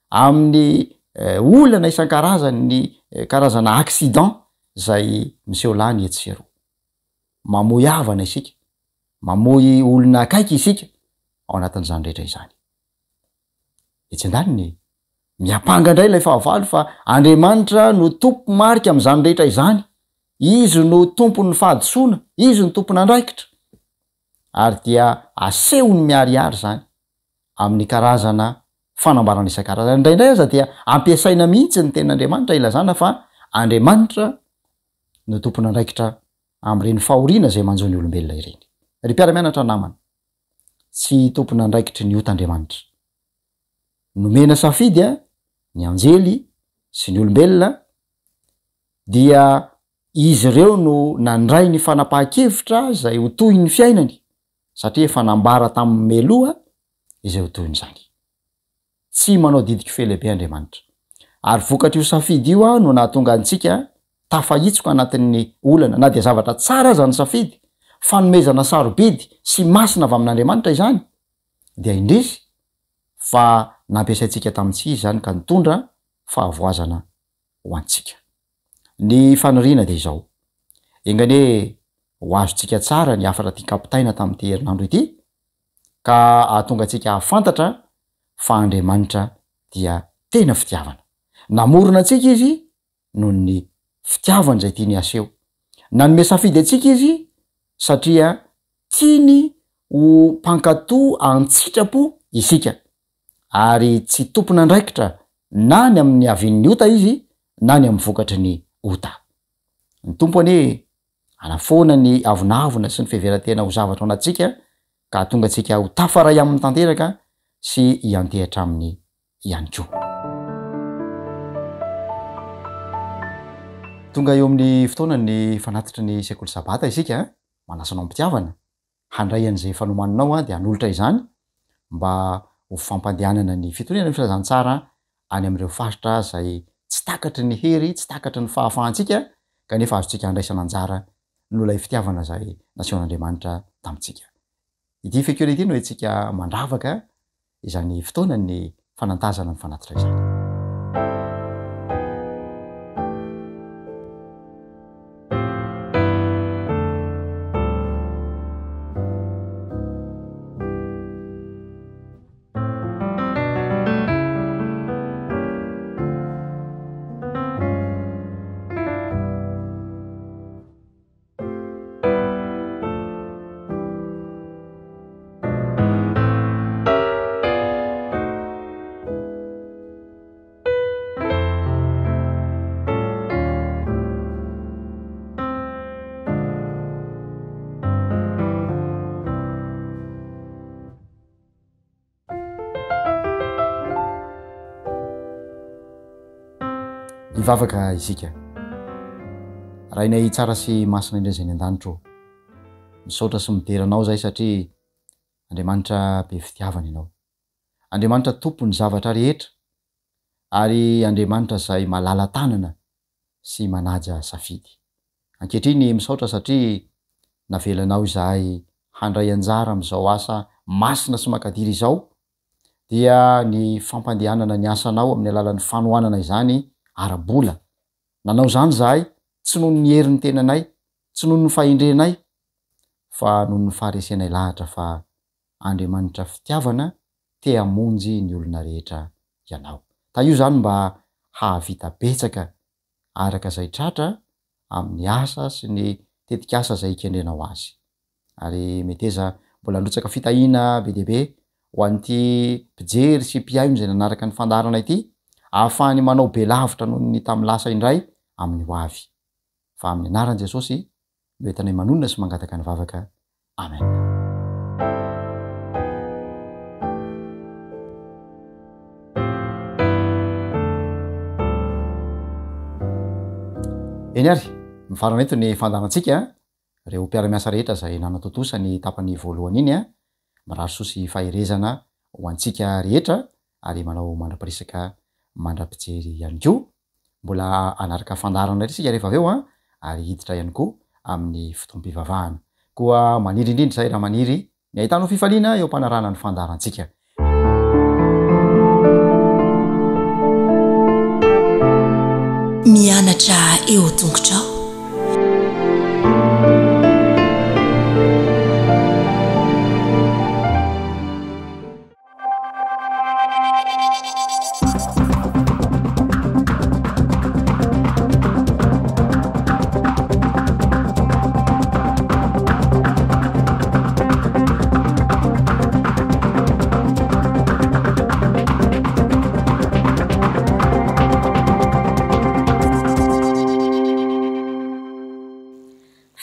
S9: amin'ny olana isan-karazany, ny karazana accident izay miseho lany etsy sy eroa. Mamoy havana isika, mamoy olona akaiky isika ao anatin'izany rehetra izany. Etsy andaniny, miampanga indray ilay fahavalo fa Andriamanitra no tompo-marika amin'izany rehetra izany, Izy no tompon'ny fahadisoana, Izy no tompon'andraikitra. Ary dia asehony miharihary izany amin'ny karazana fanambarana isan-karazany. Indraindray aza dia ampiasaina mihitsy ny tenin'Andriamanitra ilazana fa Andriamanitra no tompon'andraikitra amin'ireny fahoriana izay manjo ny olombelona ireny. Ry mpiara-mianatra namana, tsy tompon'andraikitry ny ota Andriamanitra. Nomena safidy ny anjely sy ny olombelona dia izy ireo no nandray ny fanapahan-kevitra izay ho tohin'ny fiainany satria efa nambara taminy mialoha izay ho tohin'izany. Tsy manao didiko fe lehibe Andriamanitra. Ary vokatr'io safidy io no nahatonga antsika. tafahitsoka anatin'ny olana na dia zavatra tsara aza ny safidy, fanomezana sarobidy sy masina avy amin'Andriamanitra izany, dia indrisy fa nampiasaintsika tamin'ny tsy izy izany ka nitondra fahavoazana ho antsika. Ny faniriana dia izao, enga anie ho azontsika tsara ny hafatra tian-kampitaina tamin'ity herinandro ity ka hahatonga antsika hahafantatra fa Andriamanitra dia tena fitiavana. Namorona antsika Izy noho ny fitiavany izay tiany haseho. Nanome safidy antsika Izy satria tiany ho mpankatò an-tsitrapo isika, ary tsy tompon'andraikitra na ny amin'ny havian'ny ota Izy na ny amin'ny vokatry ny ota. Ny Tompo anie hanafoana ny avonavona sy ny fiheveran-tena ho zavatra ao anatintsika ka hahatonga antsika ho tafaray aminy tanteraka sy hiantehatra aminy ihany koa. Tonga eo amin'ny fotoanan'ny fanatitry ny sekoly sabata isika, manasa anao am-pitiavana handray an'izay efa nomaninao dia hanolotra izany mba ho fampandehanana ny fitoriana ny filazantsara any amin'ireo faritra izay tsy takatry ny hery, tsy takatry ny fahafahantsika kanefa azontsika andraisana anjara noho ilay fitiavana izay nasehon'Andriamanitra tamintsika. Ity fehikiona ity no entintsika mandravaka izany fotoanan'ny fanantazana ny fanatitra izany. Hivavaka isika. Rainay tsara sy masina indray izay any an-danitra ô. Misaotra sy midera anao izahay satria Andriamanitra be fitiavana ianao. Andriamanitra tompon'ny zavatra rehetra ary Andriamanitra izay malala-tanana sy manaja safidy. Ankehitriny misaotra satria navelanao izahay handray anjara amin'izao asa masina sy makadiry izao, dia ny fampandehanana ny asanao amin'ny alalan'ny fanohanana izany ara-bola. Nanao izany izahay tsy noho ny herin'ny tenanay, tsy noho ny fahendrenay, fa noho ny faharesenay lahatra fa Andriamanitra fitiavana te hamonjy ny olona rehetra Ianao. Tahio izany mba hahavita betsaka araka izay tratra amin'ny asa sy ny tetikasa izay ikendrenao azy. Ary meteza mbola handrotsaka fitahiana be dia be ho an'ity mpijery sy mpihaino izay nanaraka ny fandaharana ity, ahafahany manao be lavitra noho ny tamin'ny lasa indray amin'ny ho avy. Fa amin'ny anaran'i Jesosy no entinay manonona sy mangataka ny vavaka. Amen. Eny ary, mifarana eto ny fandaharantsika, ireo mpiara-miasa rehetra izay nanatontosa ny tapany voalohany iny, mirary soa sy faherezana ho antsika rehetra ary manao mandra-piresaka mandra-pijery ihany koa. Mbola hanaraka fandaharana indray isika rehefa avy eo an, ary hiditra ihany koa amin'ny fotoam-pivavahana. Koa maniry indrindra izahay raha maniry ny hahitanao fifaliana eo am-panarahana ny fandaharantsika.
S10: Mianatra eo an-tongotrao.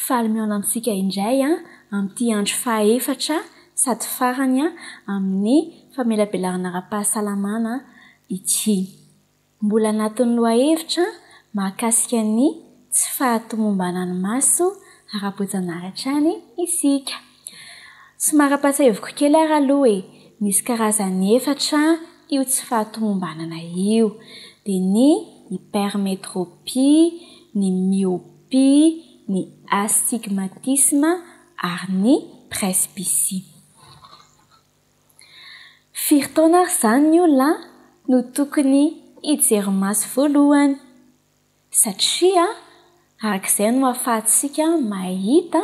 S5: Faly mihaona amintsika indray amin'ity andro fahaefatra sady farany amin'ny famelabelarana ara-pahasalamana ity. Mbola anatin'ny lohahevitra mahakasika ny tsy fahatomombanan'ny maso ara-boajanahary hatrany isika. Somary ampahatsiahiviko kely ary aloha e, misy karazany efatra io tsy fahatomombanana io, dia ny hypermétropie,
S11: ny myopie, ny astigmatisme ary ny presbytie. Firy taona ary izany ny olona no tokony hijery maso voalohany? Satria araka izay no ahafahantsika mahita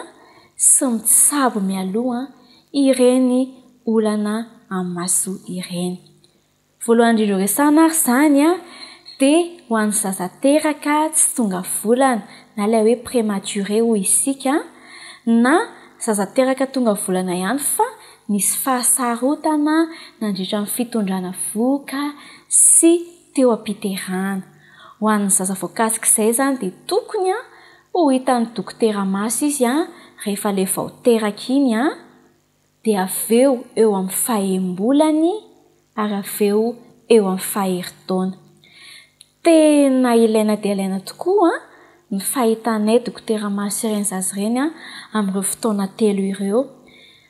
S11: sy mitsabo mialoha ireny olana amin'ny maso ireny. Voalohany indrindra horesahana ary izany dia ho an'ny zaza teraka tsy tonga volana na ilay hoe prématuré hoy isika na zaza teraka tonga volana ihany fa nisy fahasarotana nandritra ny fitondrana vohoka sy teo am-piterahana. Ho an'ny zaza voakasik'izay izany dia tokony ho hitan'ny dokotera maso izy rehefa ilay vao teraka iny dia avy eo eo amin'ny fahembolany ary avy eo eo amin'ny faherintaona. Tena ilaina dia ilaina tokoa ny fahitanay dokotera maso ireny zaza ireny amin'ireo fotoana telo ireo.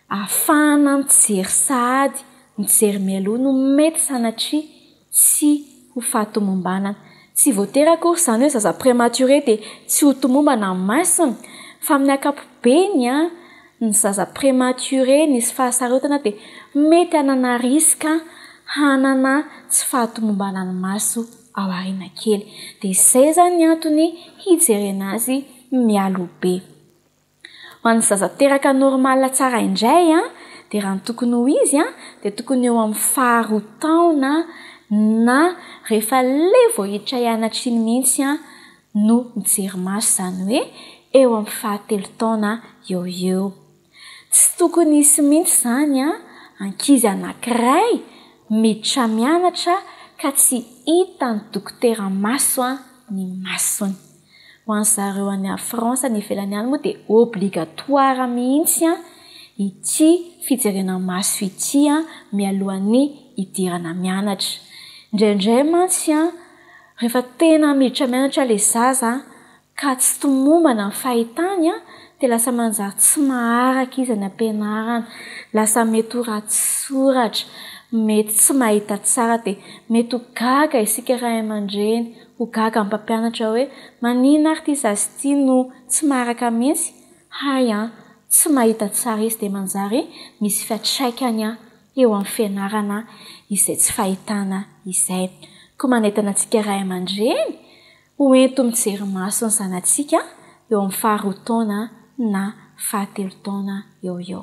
S11: Ahafahana mijery sahady, mijery mialoha no mety sanatria tsy ho fahatomombanana. Tsy voatery akory izany hoe zaza prématuré dia tsy ho tomombana ny masony, fa amin'ny ankapobeny ny zaza prématuré nisy fahasarotana dia mety hanana risque hanana tsy fahatomombanan'ny maso ao aoriana kely. Dia izay izany ny antony hijerena azy mialoha be. Ho an'ny zaza teraka normal tsara indray dia raha ny tokony ho izy dia tokony eo amin'ny faharoa taona na rehefa ilay vao hiditra hianatra iny mihitsy no mijery maso, izany hoe eo amin'ny fahatelo taona eo ho eo. Tsy tokony hisy mihitsy izany ankizy anankiray miditra mianatra ka tsy hitan'ny dokotera maso ny masony. Ho an zareo any France any ivelany any moa dia obligatoire mihitsy ity fijerena maso ity mialohan'ny hidirana mianatra. Indraindray mantsy rehefa tena miditra mianatra ilay zaza ka tsy tomombana ny fahitany dia lasa manjary tsy maharaka izy any am-pianarana, lasa mety ho ratsy soratra, mety tsy mahita tsara dia mety ho gaga isika ray aman-dreny Ho gaga ny mpampianatra hoe maninona ary ity zaza ity no tsy maharaka mihitsy? Hay an! Tsy mahita tsara izy dia manjary misy fiantraikany eo amin'ny fianarana izay tsy fahitana izay. Koa manentana antsika ray aman-dreny ho ento mijery maso ny zanatsika eo amin'ny faharoa taona na fahatelo taona eo ho eo.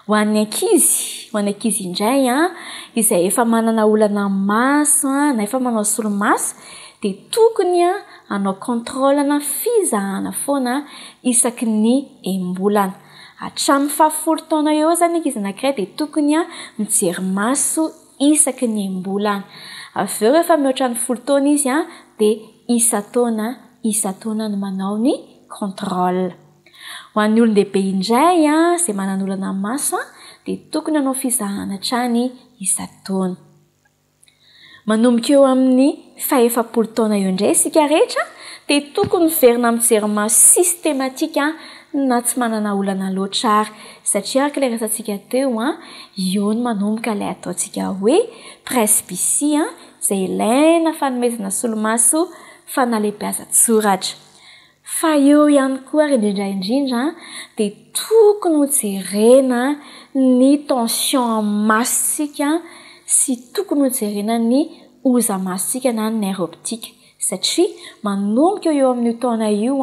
S11: Ho an'ny ankizy, ho an'ny ankizy indray an, izay efa manana olana amin'ny maso na efa manao solomaso dia tokony hanao contrôle na fizahana foana isaky ny enim-bolana. Hatramin'ny fahafolo taona eo izany ny ankizy anankiray dia tokony mijery maso isaky ny enim-bolana. Avy eo rehefa mihoatra ny folo taona izy dia isan-taona isan-taona no manao ny contrôle. Ho an'ny olon-dehibe indray izay manana olana amin'ny maso dia tokony hanao fizahana hatrany isan-taona. Manomboka eo amin'ny fahefapolo taona eo indray isika rehetra dia tokony miverina mijery maso systématique na tsy manana olana loatra ary satria araka ilay resatsika teo eo no manomboka ilay ataontsika hoe presbytie izay ilaina fanomezana solomaso fanalehibeazan-tsoratra. Fa eo ihany koa ary indrindra indrindra dia tokony ho jerena ny tension amin'ny masontsika sy tokony ho jerena ny hoza-masontsika na ny nerf optique satria manomboka eo amin'io taona io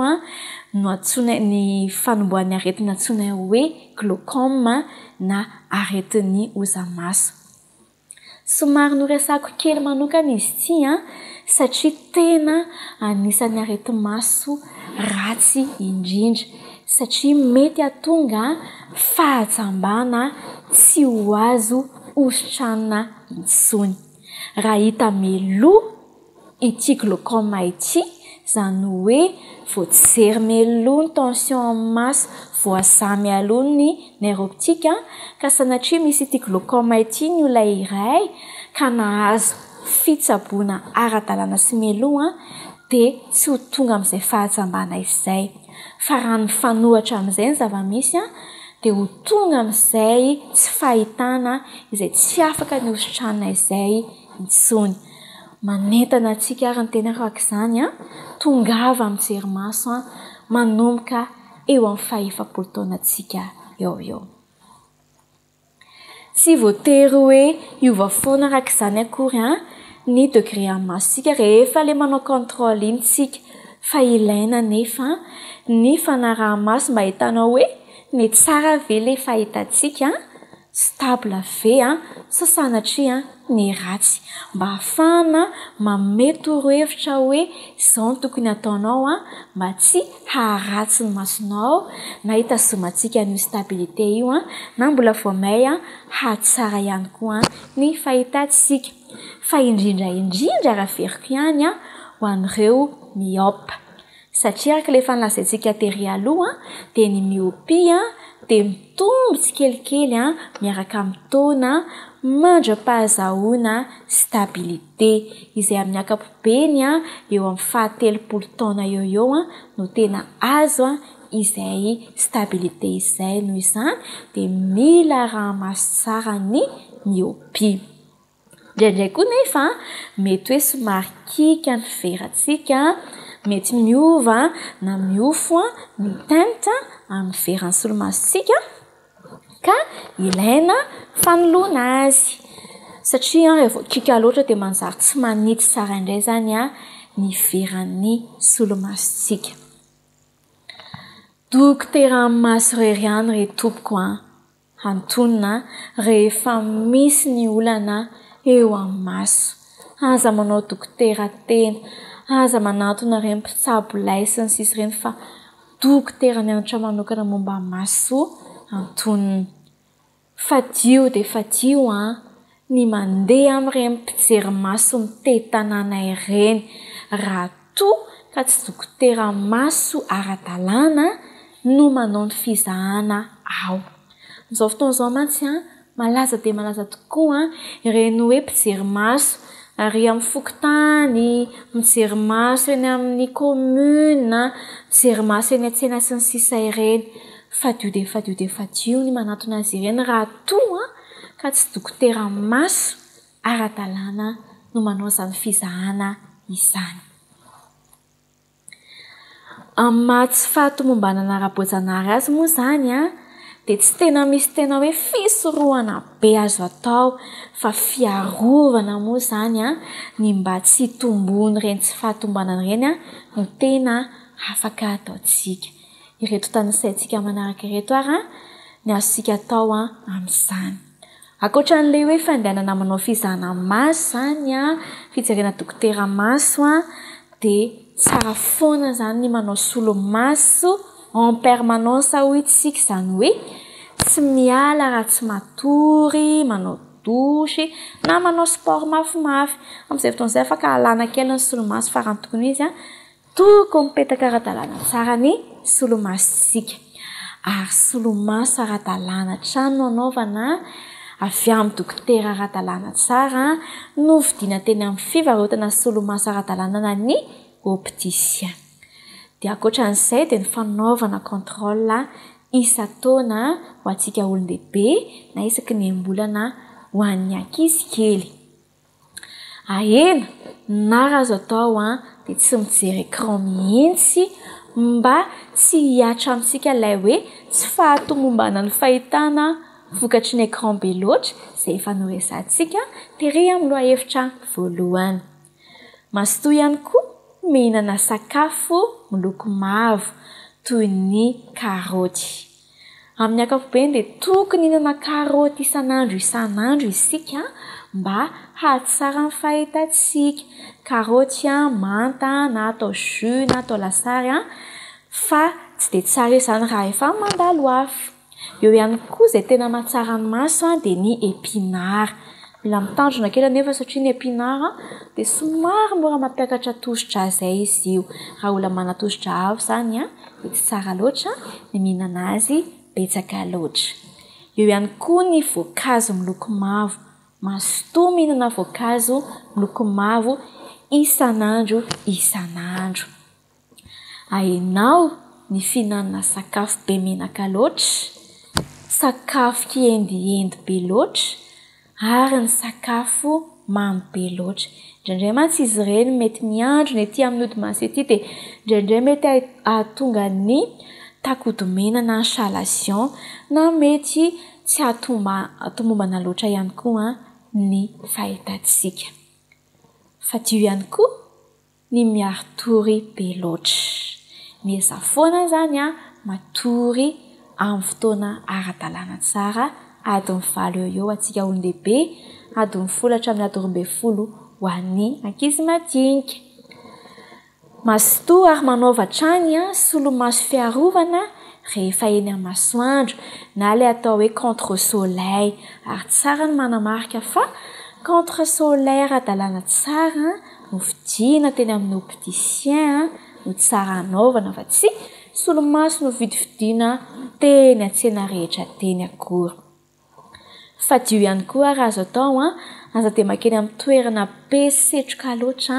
S11: no antsoina ny fanombohan'ny aretina antsoina hoe glaucome na aretin'ny hoza-maso. Somary noresahako kely manokana izy ity an, satria tena anisan'ny areti-maso ratsy indrindra, satria mety hahatonga fahajambana tsy ho azo hositranina intsony. Raha hita mialoha ity glaucome ity, izany hoe voajery mialoha ny tension amin'ny maso, voazaha mialoha ny nerf optique ka sanatria misy ity glaucome ity ny olona iray ka nahazo fitsaboana ara-dalàna sy mialoha dia tsy ho tonga amin'izay fahajambana izay. Fa raha ny mifanohitra amin'izay ny zava-misy dia ho tonga amin'izay tsy fahitana izay tsy afaka ny hositranina izay intsony. Manentana antsika ary ny tena araka izany an, tongava mijery maso an, manomboka eo amin'ny fahefapolo taonantsika eo ho eo. Tsy voatery hoe hiova foana araka izany akory an, ny degré amin'ny masontsika rehefa ilay manao contrôle iny tsika. Fa ilaina anefa ny fanaraha-maso mba ahitana hoe mety tsara ve ilay fahitantsika, stable ve an, sa sanatria ny ratsy. Mba ahafahana manome torohevitra hoe izao no tokony hataonao an, mba tsy haharatsy ny masonao na hitazomantsika an'io stabilité io an, na mbola vao may an, hahatsara ihany koa ny fahitantsika. Fa indrindra indrindra raha averiko ihany an, ho an'ireo myope. Satria araka ilay efa nolazaintsika tery aloha dia ny myopie dia mitombo tsikelikely miaraka amin'ny taona mandra-pahazahoana stabilité. Izay amin'ny ankapobeny eo amin'ny fahatelopolo taona eo ho eo no tena azo izay stabilité izay. Noho izany dia mila araha-maso tsara ny myopie. Indraindray koa nefa mety hoe somary kiaka ny verantsika, mety miova na miofo ny teinte amin'ny veran'ny solomasontsika ka ilaina fanoloana azy. Satria rehefa vao kiaka loatra dia manjary tsy manitsy tsara indray izany ny veran'ny solomasontsika. Dokotera maso irery ihany re tompoko an! Antonona rehefa misy ny olana eo amin'ny maso. Aza manao dokotera tena, aza manantona ireny mpitsabo lay sy ny sisa ireny fa dokotera mianatra manokana momba ny maso antonona. Fadio dia fadio an! ny mandeha amin'ireny mpijery maso mitety tanàna ireny raha toa ka tsy dokotera maso ara-dalàna no manao ny fizahana ao. Amin'izao fotoana izao mantsy an, malaza dia malaza tokoa ireny hoe mpijery maso ary amin'ny fokontany, mijery maso eny amin'ny commune, mijery maso eny an-tsena sy ny sisa ireny. Fadio dia fadio dia fadio ny manatona azy ireny raha toa ka tsy dokotera maso ara-dalàna no manao izany fizahana izany. Amin'ny maha tsy fahatomombanana ara-boajanahary azy moa izany dia tsy tena misy tena hoe fisorohana be azo atao fa fiarovana moa izany ny mba tsy hitomboan'ireny tsy fahatomombanana ireny no tena afaka ataontsika. Ireto tanisaintsika manaraka ireto ary ny azontsika atao amin'izany. Ankoatra an'ilay hoe fandehanana manao fizahana maso izany an, fijerena dokotera maso an, dia tsara foana izany ny manao solomaso en permanence hoy isika, izany hoe tsy miala raha tsy matory, manao douche na manao sport mafimafy. Amin'izay fotoana izay afaka alana kely ny solomaso fa raha ny tokony ho izy an, Tokony mipetaka ara-dalàna tsara ny solomasontsika. Ary solomaso ara-dalàna hatrany no anaovana, avy amin'ny dokotera ara-dalàna tsara, novidiana teny amin'ny fivarotana solomaso ara-dalàna na ny opticien. Dia ankoatra an'izay dia ny fanaovana contrôle isan-taona ho antsika olon-dehibe na isaky ny enim-bolana ho an'ny ankizy kely. Ahena na raha azo atao an, dia tsy mijery écran mihitsy mba tsy hihatra amintsika ilay hoe tsy fahatomombanan'ny fahitana vokatry ny écran be loatra izay efa noresahantsika tery amin'ny lohahevitra voalohany. Mazotoa ihany koa mihinana sakafo miloko mavo toy ny karaoty. Amin'ny ankapobeny dia tokony hihinana karaoty isan'andro isan'andro isika mba hahatsara ny fahitantsika. Karaoty manta na atao jus na atao lasary fa tsy dia tsara izany raha efa mandalo afo. Eo ihany koa izay tena mahatsara ny maso dia ny epinard. Mila mitandrina kely anefa satria ny epinard dia somary mora mampiakatra tosi-drà izay izy io. Raha olona manana tosi-drà avo izany dia tsy tsara loatra ny mihinana azy betsaka loatra. Eo ihany koa ny voankazo miloko mavo. Mazotoa mihinana voankazo miloko mavo isan'andro isan'andro. Ahenao ny fihinanana sakafo be menaka loatra, sakafo kiendiendy be loatra. ary ny sakafo mamy be loatra. Indraindray mantsy izy ireny mety miandrona ety amin'ny hodi-maso ety dia indraindray mety hahatonga ny takodomena na ny chalazion na mety tsy hahatomombana loatra ihany koa ny fahitantsika. Fadio ihany koa ny miari-tory be loatra. Miezaha foana izany matory amin'ny fotoana ara-dalàna tsara, adiny valo eo ho eo antsika olon-dehibe, adiny folo hatramin'ny adiny 12 ho an'ny ankizy madinika. Mazotoa ary manaova hatrany solomaso fiarovana rehefa eny amin'ny masoandro na ilay atao hoe contre soleil ary tsara ny manamarika fa contre soleil ara-dalàna tsara no vidiana teny amin'ny opticien no tsara anaovana fa tsy solomaso novidividiana teny an-tsena rehetra teny akory. Fadio ihany koa raha azo atao an, aza dia mankeny amin'ny toerana be setroka loatra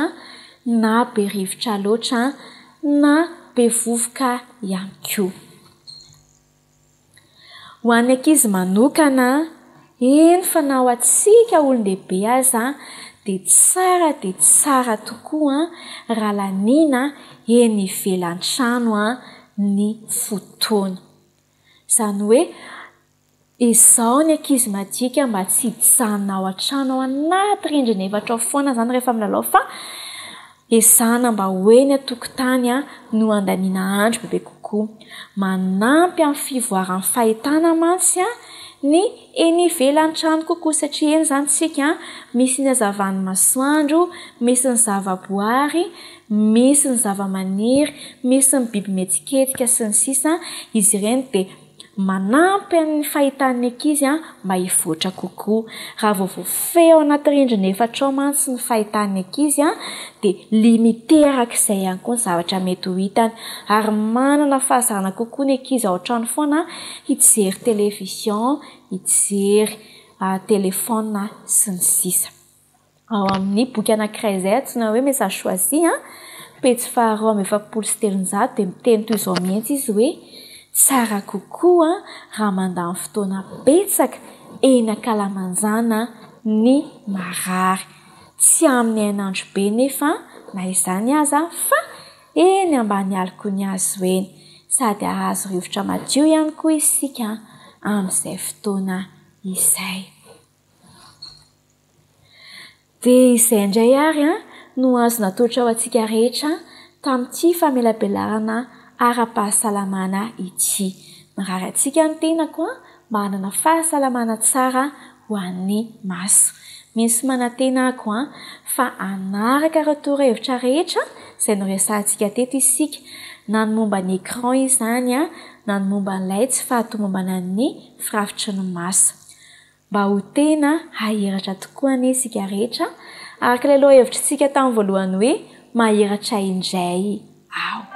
S11: na be rivotra loatra na be vovoka ihany koa. Ho an'ny ankizy manokana, eny fa na ho antsika olon-dehibe aza dia tsara dia tsara tokoa raha laniana eny ivelan-trano ny fotoana. Izany hoe Izao ny ankizy majika mba tsy hijanona ao an-trano ao anaty rindrina efatra ao foana izany rehefa milalao fa ezahana mba ho eny an-tokotany no handaniana andro bebe kokoa. Manampy amin'ny fivoaran'ny fahitana mantsy ny eny ivelan'ny trano kokoa satria eny izany isika misy ny hazavan'ny masoandro, misy ny zavaboary, misy ny zavamaniry, misy ny biby mihetsiketsika sy ny sisa Izy ireny dia Manampy amin'ny fahitan'ny ankizy mba hivoatra kokoa. Raha vao voafehy ao anaty rindrina efatra ao mantsy ny fahitan'ny ankizy dia limité araka izay ihany koa ny zavatra mety ho hitany. Ary manana fahazarana kokoa ny ankizy ao an-trano foana hijery télévision, hijery téléphone sy ny sisa. Ao amin'ny boky anankiray izay antsoina hoe Message choisi, pejy faha 342 dia miteny toy izao mihitsy izy hoe, Tsara kokoa raha mandany fotoana betsaka eny ankalamanjana ny marary. Tsy amin'ny hainandro be nefa na izany aza fa eny ambany aloky ny hazo eny. Sady hahazo rivotra madio ihany koa isika amin'izay fotoana izay. Dia izay indray ary no azo natolotra ho antsika rehetra tamin'ity famelabelarana ara-pahasalamana ity. Mirary antsika ny tenako mba hanana fahasalamana tsara ho an'ny maso. Mino sy manantena ako fa hanaraka ireo torohevitra rehetra izay noresahantsika teto isika, na ny momba ny écran izany na ny momba an'ilay tsy fahatomombanan'ny firafitry ny maso. Mba ho tena hahiratra tokoa anie isika rehetra, araka ilay lohahevitr'tsika tamin'ny voalohany hoe mahiratra indray aho.